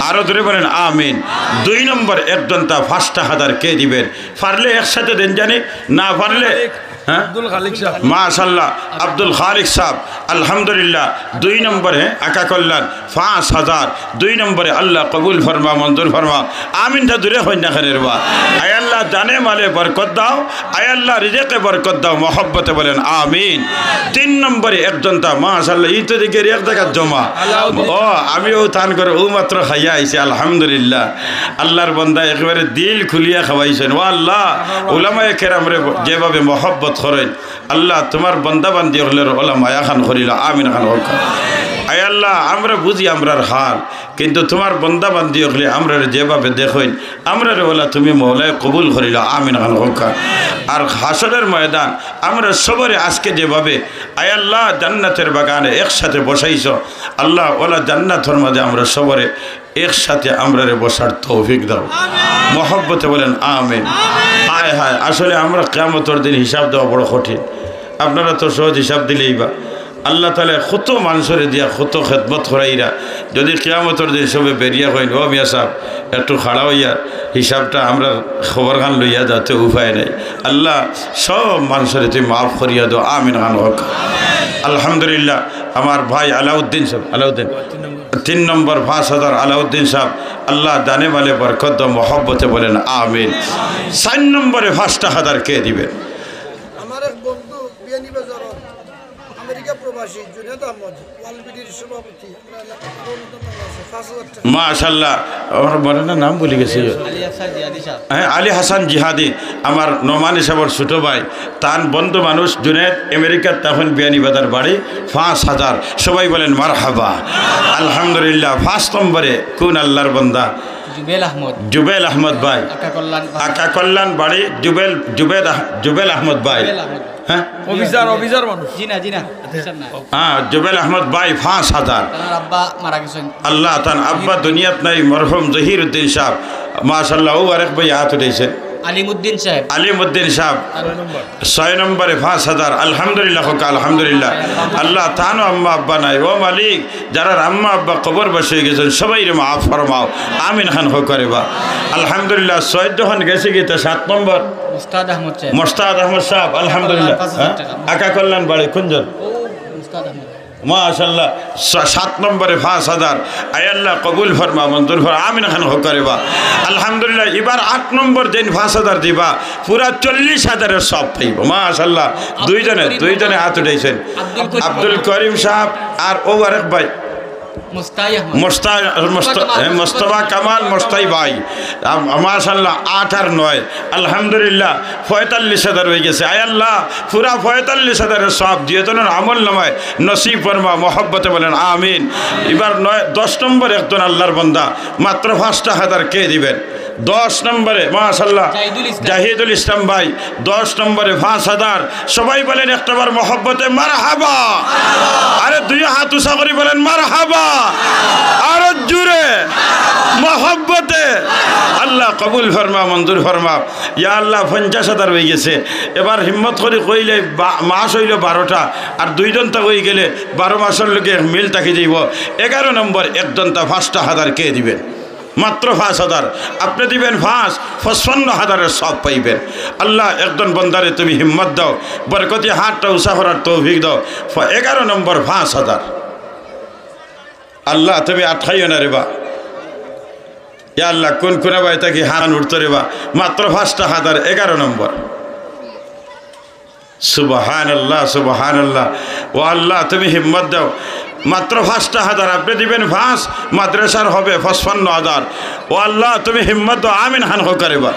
আরো জোরে বলেন আমিন। দুই নম্বর একজনটা পাঁচটা হাজার কে দিবেন? পারলে একসাথে দেন জানি, না পারলে, হ্যাঁ? আব্দুল খালিক সাহেব। মাশাআল্লাহ, আব্দুল খালিক সাহেব, আলহামদুলিল্লাহ। দুই নম্বরে আকা কল্যাণ, পাঁচ হাজার। দুই নম্বরে আল্লাহ কবুল ফরমা, মঞ্জুর ফরমা। আমিনটা জোরে কইন না কেনে রে বা? আয় আল্লাহ, জানে মালে বরকত দাও, আয় আল্লাহ, রিজিকে বরকত দাও, মহব্বতে বলেন আমিন। তিন নম্বরে একজনটা, মাশাআল্লাহ, ই তো দেখি এক জাগাত জমা। আলাউদ্দিন। ও, আমিও তান করে অউ মাত্র খাইয়া আইছি, আলহামদুলিল্লাহ। আল্লাহর বন্দা একেবারে দিল খুলিয়া খাওয়াইছেন। ও আল্লাহ, উলামায়ে কেরামরে যেভাবে মহব্বত করেন, আল্লাহ, তোমার বন্দা বান্দি অকলর অলা মায়া খান করিলা, আমিন খান কউক্কা। আয় আল্লাহ, আমরা বুঝি আমরার হাল, কিন্তু তোমার বন্দা বান্দি অকলে আমরারে যেভাবে দেখইন, আমরারে অলা তুমি মওলায় কবুল করিলা, আমিন খান কউক্কা। আর হাশরের ময়দান আমরা সবরে আজকে যেভাবে, আয় আল্লাহ, জান্নাতের বাগানে একসাথে বসাইছো, আল্লাহ, অলা জান্নাতর মাঝে আমরা সবরে একসাথে আমরারে বসার তৌফিক দাও। মহব্বতে বলেন আমিন। হায় হায়, আসলে আমরা কিয়ামতর দিন হিসাব দেওয়া বড় কঠিন। আপনারা তো সহজ হিসাব দিলেই বা। আল্লাহ তাআলায় কত মানষরে দিয়া কত খেদমত করাইরা, যদি কিয়ামতর দিন সবে বেরিয়া কইন, "ও মিয়া সাব, একটু খাড়া অইয়া হিসাবটা আমরার খবরখান লইয়া যাতে উপায় নাই।" আল্লাহ, সব মানষরে তুমি মাফ করিয়া দেও, আমিন খান কউক্কা। আলহামদুলিল্লাহ, আমার ভাই আলাউদ্দিন সাব, আলাউদ্দিন, তিন নম্বর পাঁচ হাজার আলাউদ্দিন সাব, আল্লাহ জানে মালে বরকত দাও, মহব্বতে বলেন আমিন। চাইর নম্বরে পাঁচটা হাজার কে দিবেন? আমার এক বন্ধু বিয়ানীবাজার, আমেরিকা প্রবাসী জুনেদ আহমদ, ওয়ালবিডির সভাপতি, আমরা এলাকার আরো অন্যান্য আছে, পাঁচ হাজার টেকা। মাশাআল্লাহ, আমার মনে না নাম ভুলি গেছি। আলী হাসান জিহাদি সাহেব। হ্যাঁ, আলী হাসান জিহাদি, আমার নোমানি সাবর ছোট ভাই, তান বন্ধু মানুষ জুনেদ, আমেরিকাত তখন বিয়ানীবাজার বাড়ি, পাঁচ হাজার। সবাই বলেন মারহাবা। আলহামদুলিল্লাহ। পাঁচ নম্বরে কোন আল্লাহর বন্দা? জুবেল আহমদ। জুবেল আহমদ ভাই। আকা কল্যাণ। আকা কল্যাণ বাড়ি, জুবেল, জুবেদ আহ-, জুবেল আহমদ ভাই। জুবেল আহমদ। হ্যাঁ? অফিসার, অফিসার মানুষ। জি না, জি না, অফিসার না। হ্যাঁ, জুবেল আহমদ ভাই, পাঁচ হাজার। তার আব্বা মারা গেছেন। আল্লাহ, তান আব্বা দুনিয়াত নাই, মরহুম জহিরুদ্দিন সাহেব। মাশাআল্লাহ, অউ আরেক ভাই আত উঠাইছেন। আলিমুদ্দিন সাহেব। আলিমুদ্দিন সাহেব। ছয় নম্বরে পাঁচ হাজার। আলহামদুলিল্লাহ কউক্কা, আলহামদুলিল্লাহ। আল্লাহ, তানও আম্মা আব্বা নাই। ও মালিক, যারার আম্মা আব্বা কবরবাসী অই গেছেন, সবাইরে মাফ ফরমাও। আমিন খান কউক্কা রে বা। আলহামদুলিল্লাহ, ছয় যখন গেছে গিয়া, তে সাত নম্বর। মোস্তাদ আহমদ সাহেব। মোস্তাদ আহমদ সাহেব, আলহামদুলিল্লাহ। পাঁচ হাজার টেকা। হ্যাঁ? আকা কল্যাণ বাড়ি কুনজন? ও, মোস্তাদ আহমদ। মাশাআল্লাহ, সা-, সাত নম্বরে পাঁচ হাজার। আয় আল্লাহ, কবুল ফরমা, মঞ্জুর ফরমা, আমিন খান কউক্কা রে বা। আলহামদুলিল্লাহ, ইবার আট নম্বর যেইন পাঁচ হাজার দিবা, পুরা চল্লিশ হাজারের সওয়াব পাইবো। মাশাআল্লাহ, আব্দুল দুইজনে, করিম দুইজনে আহমদ। আত উঠাইছেন। আব্দুল করিম। আব্দুল করিম সাহেব আর অউ আরেক ভাই। মোস্তাই আহমদ। মোস্তা-, মোস্তা-, মোস্তফা কামাল। হ্যাঁ, মোস্তফা কামাল, মোস্তাই ভাই। আম-, মাশাআল্লাহ, আট আর নয়, আলহামদুলিল্লাহ, পঁয়তাল্লিশ হাজার অই গেছে। আয় আল্লাহ, পুরা পঁয়তাল্লিশ হাজারের সওয়াব দুইজনর আমল নামায় নসিব ফরমা, মহব্বতে বলেন আমিন। ইবার নয়, দশ নম্বর একজন আল্লাহর বন্দা, মাত্র পাঁচটা হাজার কে দিবেন? দশ নম্বরে, মাশাআল্লাহ, জাহিদুল ইসলাম। জাহিদুল ইসলাম ভাই, দশ নম্বরে পাঁচ হাজার। সবাই বলেন একটাবার মহব্বতে মারহাবা। আরে দুই হাত উঁচা করি বলেন মারহাবা। আরো জোরে মহব্বতে। আল্লাহ কবুল ফরমা, মঞ্জুর ফরমা। ইয়া আল্লাহ, পঞ্চাশ হাজার অই গেছে। এবার হিম্মত করি কইলে বা-, মাস অইলো বারোটা, আর দুইজন তো অই গেলে বারো মাসর লগে এক মিল থাকি যাইবো। এগারো নম্বর একজনটা পাঁচটা হাজার কে দিবেন? মাত্র পাঁচ হাজার। আপনে দিবেন পাঁচ, পঁচপান্ন হাজারের সওয়াব পাইবেন। আল্লাহ, একজন বন্দারে তুমি হিম্মত দাও, বরকতি হাতটা উঁচা করার তৌফিক দাও। ফ-, এগারো নম্বর পাঁচ হাজার। আল্লাহ, তুমি আটকাইও না রে বা। ইয়া আল্লাহ, কোন কোন বাড়ি থাকি হারান উঠতো রে বা। মাত্র পাঁচটা হাজার, এগারো নম্বর। সুবহানাল্লাহ, সুবহানাল্লাহ। ও আল্লাহ, তুমি হিম্মত দাও। মাত্র পাঁচটা হাজার, আপনে দিবেন পাঁচ, মাদ্রাসার হবে পঁচপান্ন হাজার। ও আল্লাহ, তুমি হিম্মত দাও, আমিন খান কউক্কা রেবা।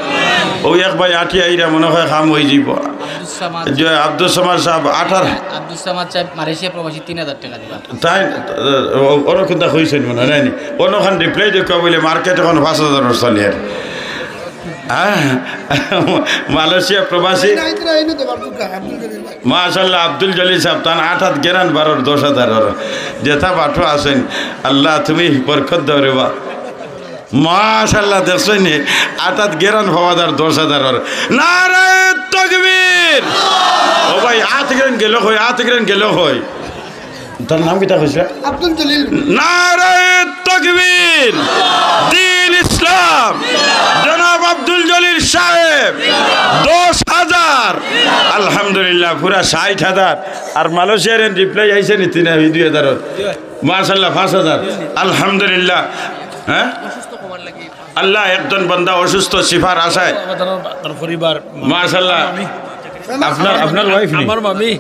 অউ এক ভাই আটিয়া আইরা মনে অয় কাম অইযিবো। আব্দুস সামাদ। যে আব্দুস সামাদ সাব, আঠার- আব্দুস সামাদ সাব মালয়েশিয়া প্রবাসী তিন হাজার টেকা দিবা। তাইন, অ-, অনো কুনতা কইছইন মনে অয়, নায়নি? অনো খান reply দেউক্কা বইলে মার্কেট অখন পাঁচ হাজারর চলের। হ্যাঁ? মালয়েশিয়া প্রবাসী। মাশাআল্লাহ, আব্দুল জলিল সাব, তান আট আত গেরান বারর দশ হাজারর। যেতা বাটো আছইন, আল্লাহ তুমি বরকত দেও রেবা। মাশাআল্লাহ, দেখছইন নি? আট আত গেরান পাওয়া যার দশ হাজারর। নারায়ে তাকবীর। ও ভাই, আত গেরান গেল কই, আত গেরান গেল কই। তার নাম কিতা কইছে? আব্দুল জলিল। নারায়ে তাকবীর। দ্বীন ইসলাম। জনাব আব্দুল জলিল সাহেব। দশ হাজার। আলহামদুলিল্লাহ, পুরা ষাইট হাজার। আর মালয়েশিয়ার reply আইছে নি তিন, এই দুই হাজার। মাশাআল্লাহ, পাঁচ হাজার। আলহামদুলিল্লাহ। হ্যাঁ? আল্লাহ, একজন বান্দা অসুস্থ, শিফার আশায়। তার পরিবার। মাশাআল্লাহ। আপনার, আপনার wife নি? আমার মামি।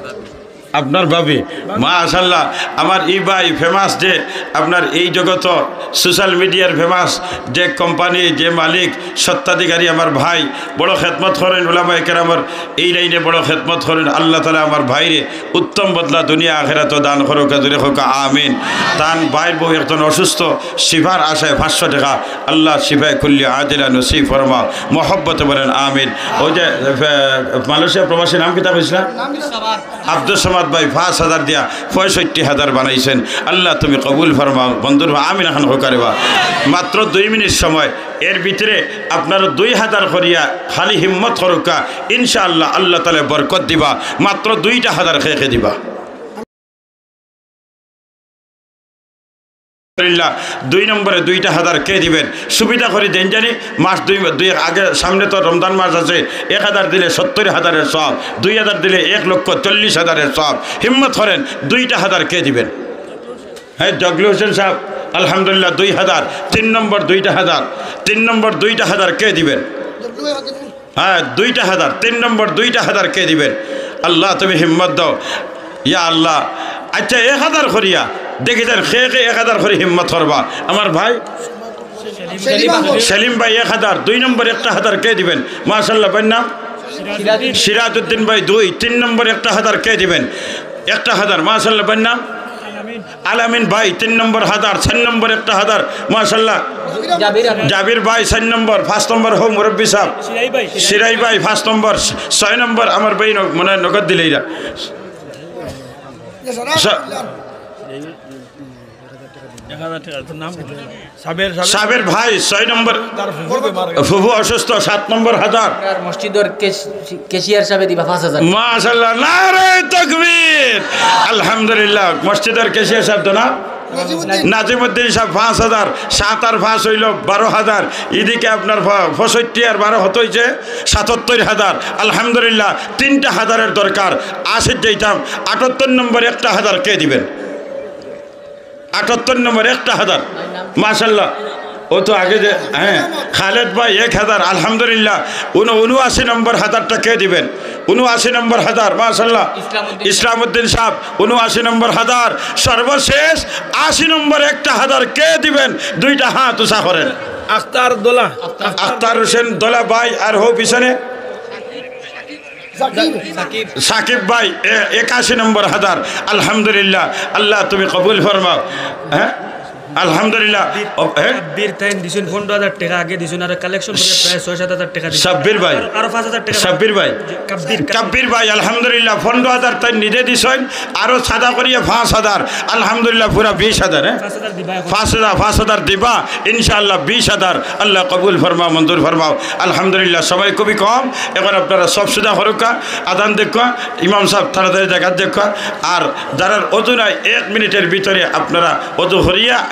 আপনার ভাবি। মাশাআল্লাহ। আমার ই ভাই famous যে আপনার এই জগত social media-র famous যে কোম্পানি, যে মালিক, স্বত্বাধিকারী আমার ভাই, বড় খেদমত করেন, উলামায়ে কেরামর এই লাইনে বড় খেদমত করেন। আল্লাহ তাআলা আমার ভাইরে উত্তম বদলা দুনিয়া আখেরাতো দান করউক্কা, জোরে কউক্কা আমিন। তান ভাইর বউ একজন অসুস্থ, শিফার আশায় পাঁচশো টেকা, আল্লাহ শিফায়ে কুল্লি আজিলা নসিব ফরমাও, মহব্বতে বলেন আমিন। ওই যে, এ, মালয়েশিয়া প্রবাসী নাম কিতা কইছিলা? আব্দুস সামাদ ভাই পাঁচ হাজার দিয়া পঁয়ষট্টি হাজার বানাইছেন, আল্লাহ তুমি কবুল ফরমাও, মঞ্জুর ফরমাও, আমিন খান কউক্কা রেবা। মাত্র দুই মিনিট সময়, এর ভিতরে আপনারা দুই হাজার করিয়া খালি হিম্মত করউক্কা, ইনশাআল্লাহ আল্লাহ তাআলা বরকত দিবা। মাত্র দুইটা হাজার কে কে দিবা? আলহামদুলিল্লাহ, দুই নম্বরে দুইটা হাজার কে দিবেন? সুবিধা করি দেইন জানি, মাস দুই, দুই আগে, সামনে তো রমজান মাস আছে, এক হাজার দিলে সত্তর হাজারের সওয়াব, দুই হাজার দিলে এক লক্ষ চল্লিশ হাজারের সওয়াব। হিম্মত করেন, দুইটা হাজার কে দিবেন? হ্যাঁ, জগলু হোসেন সাহেব, আলহামদুলিল্লাহ, দুই হাজার, তিন নম্বর দুইটা হাজার, তিন নম্বর দুইটা হাজার কে দিবেন? হ্যাঁ, দুইটা হাজার, তিন নম্বর দুইটা হাজার কে দিবেন? আল্লাহ, তুমি হিম্মত দাও, ইয়া আল্লাহ। আচ্ছা, এক হাজার করিয়া দেখি যান, কে কে এক হাজার করি হিম্মত করবা? আমার ভাই সেলিম ভাই এক হাজার, দুই নম্বর একটা হাজার কে দিবেন? মাশাআল্লাহ, ভাইর নাম? সিরাজউদ্দিন ভাই দুই, তিন নম্বর একটা হাজার কে দিবেন? একটা হাজার, মাশাআল্লাহ, ভাইর নাম? আলামিন ভাই, তিন নম্বর হাজার, চার নম্বর একটা হাজার, মাশাআল্লাহ। জাবির। জাবির ভাই, চার নম্বর, পাঁচ নম্বর হো মুরব্বী সাহেব। সিরাই ভাই। সিরাই ভাই, পাঁচ নম্বর, ছয় নম্বর, আমার ভাই ন-, মনে হয় নগদ দিলে এরা। স-, এক হাজার টেকা, তোর নাম কি? সাবের, সাবের। সাবের ভাই, ছয় নম্বর। তার ফুফু বেমার। ফুফু অসুস্থ, সাত নম্বর হাজার। আর মসজিদর ক্যাশ-, ক্যাশিয়ার সাবে দিবা পাঁচ হাজার। মাশাআল্লাহ, নারায়ে তাকবীর। আলহামদুলিল্লাহ, মসজিদর ক্যাশিয়ার সাব তো না? নাজিমুদ্দিন। নাজিমুদ্দিন সাব পাঁচ হাজার, সাত আর পাঁচ অইলো বারো হাজার। এদিকে আপনার ফ-, পঁয়ষট্টি আর বারো কত অইছে? সাতাত্তর হাজার। আলহামদুলিল্লাহ, তিনটা হাজারের দরকার। আসে যাইতাম, আটাত্তর নম্বর একটা হাজার কে দিবেন? আটাত্তর নম্বর একটা হাজার। মাশাআল্লাহ। ও তো আগে যে, হ্যাঁ, খালেদ ভাই এক হাজার, আলহামদুলিল্লাহ। উন-, ঊনআশি নম্বর হাজারটা কে দিবেন? ঊনআশি নম্বর হাজার, মাশাআল্লাহ। ইসলামউদ্দিন। ইসলামউদ্দিন সাব, ঊনআশি নম্বর হাজার। সর্বশেষ আশি নম্বর একটা হাজার কে দিবেন? দুইটা হাত উঁচা করেন। আখতার দোলা। আখতার হোসেন দোলা ভাই, আর হো পিছনে সাকিব। সাকিব ভাই, এ-, একাশি নম্বর হাজার। আলহামদুলিল্লাহ, আল্লাহ তুমি কবুল ফরমাও। হ্যাঁ, আলহামদুলিল্লাহ। ও, হ্যাঁ? কাব্বির তাইন দিছইন পনেরো হাজার টেকা আগে দিছইন, আর কালেকশন করি প্রায় ছয় সাত হাজার টেকা দিছইন। সাব্বির ভাই। আরো, আরো পাঁচ হাজার টেকা সাব্বির ভাই। কাব্বির, কাব্বির। কাব্বির ভাই, আলহামদুলিল্লাহ, পনেরো হাজার তাইন নিজে দিছইন, আরো সাদা করিয়া পাঁচ হাজার। আলহামদুলিল্লাহ, পুরা বিশ হাজার, হ্যাঁ? পাঁচ হাজার দিবা এখন। পাঁচ হাজার, পাঁচ হাজার দিবা, ইনশাআল্লাহ, বিশ হাজার। আল্লাহ কবুল ফরমাও, মঞ্জুর ফরমাও। আলহামদুলিল্লাহ, সময় খুবই কম, এখন আপনারা সব সুজা করউক্কা, আজান দেউক্কা, ইমাম সাব তাড়াতাড়ি জাগাত দেউক্কা। আর যারার অজু নাই, এক মিনিটের ভিতরে আপনারা অজু করিয়া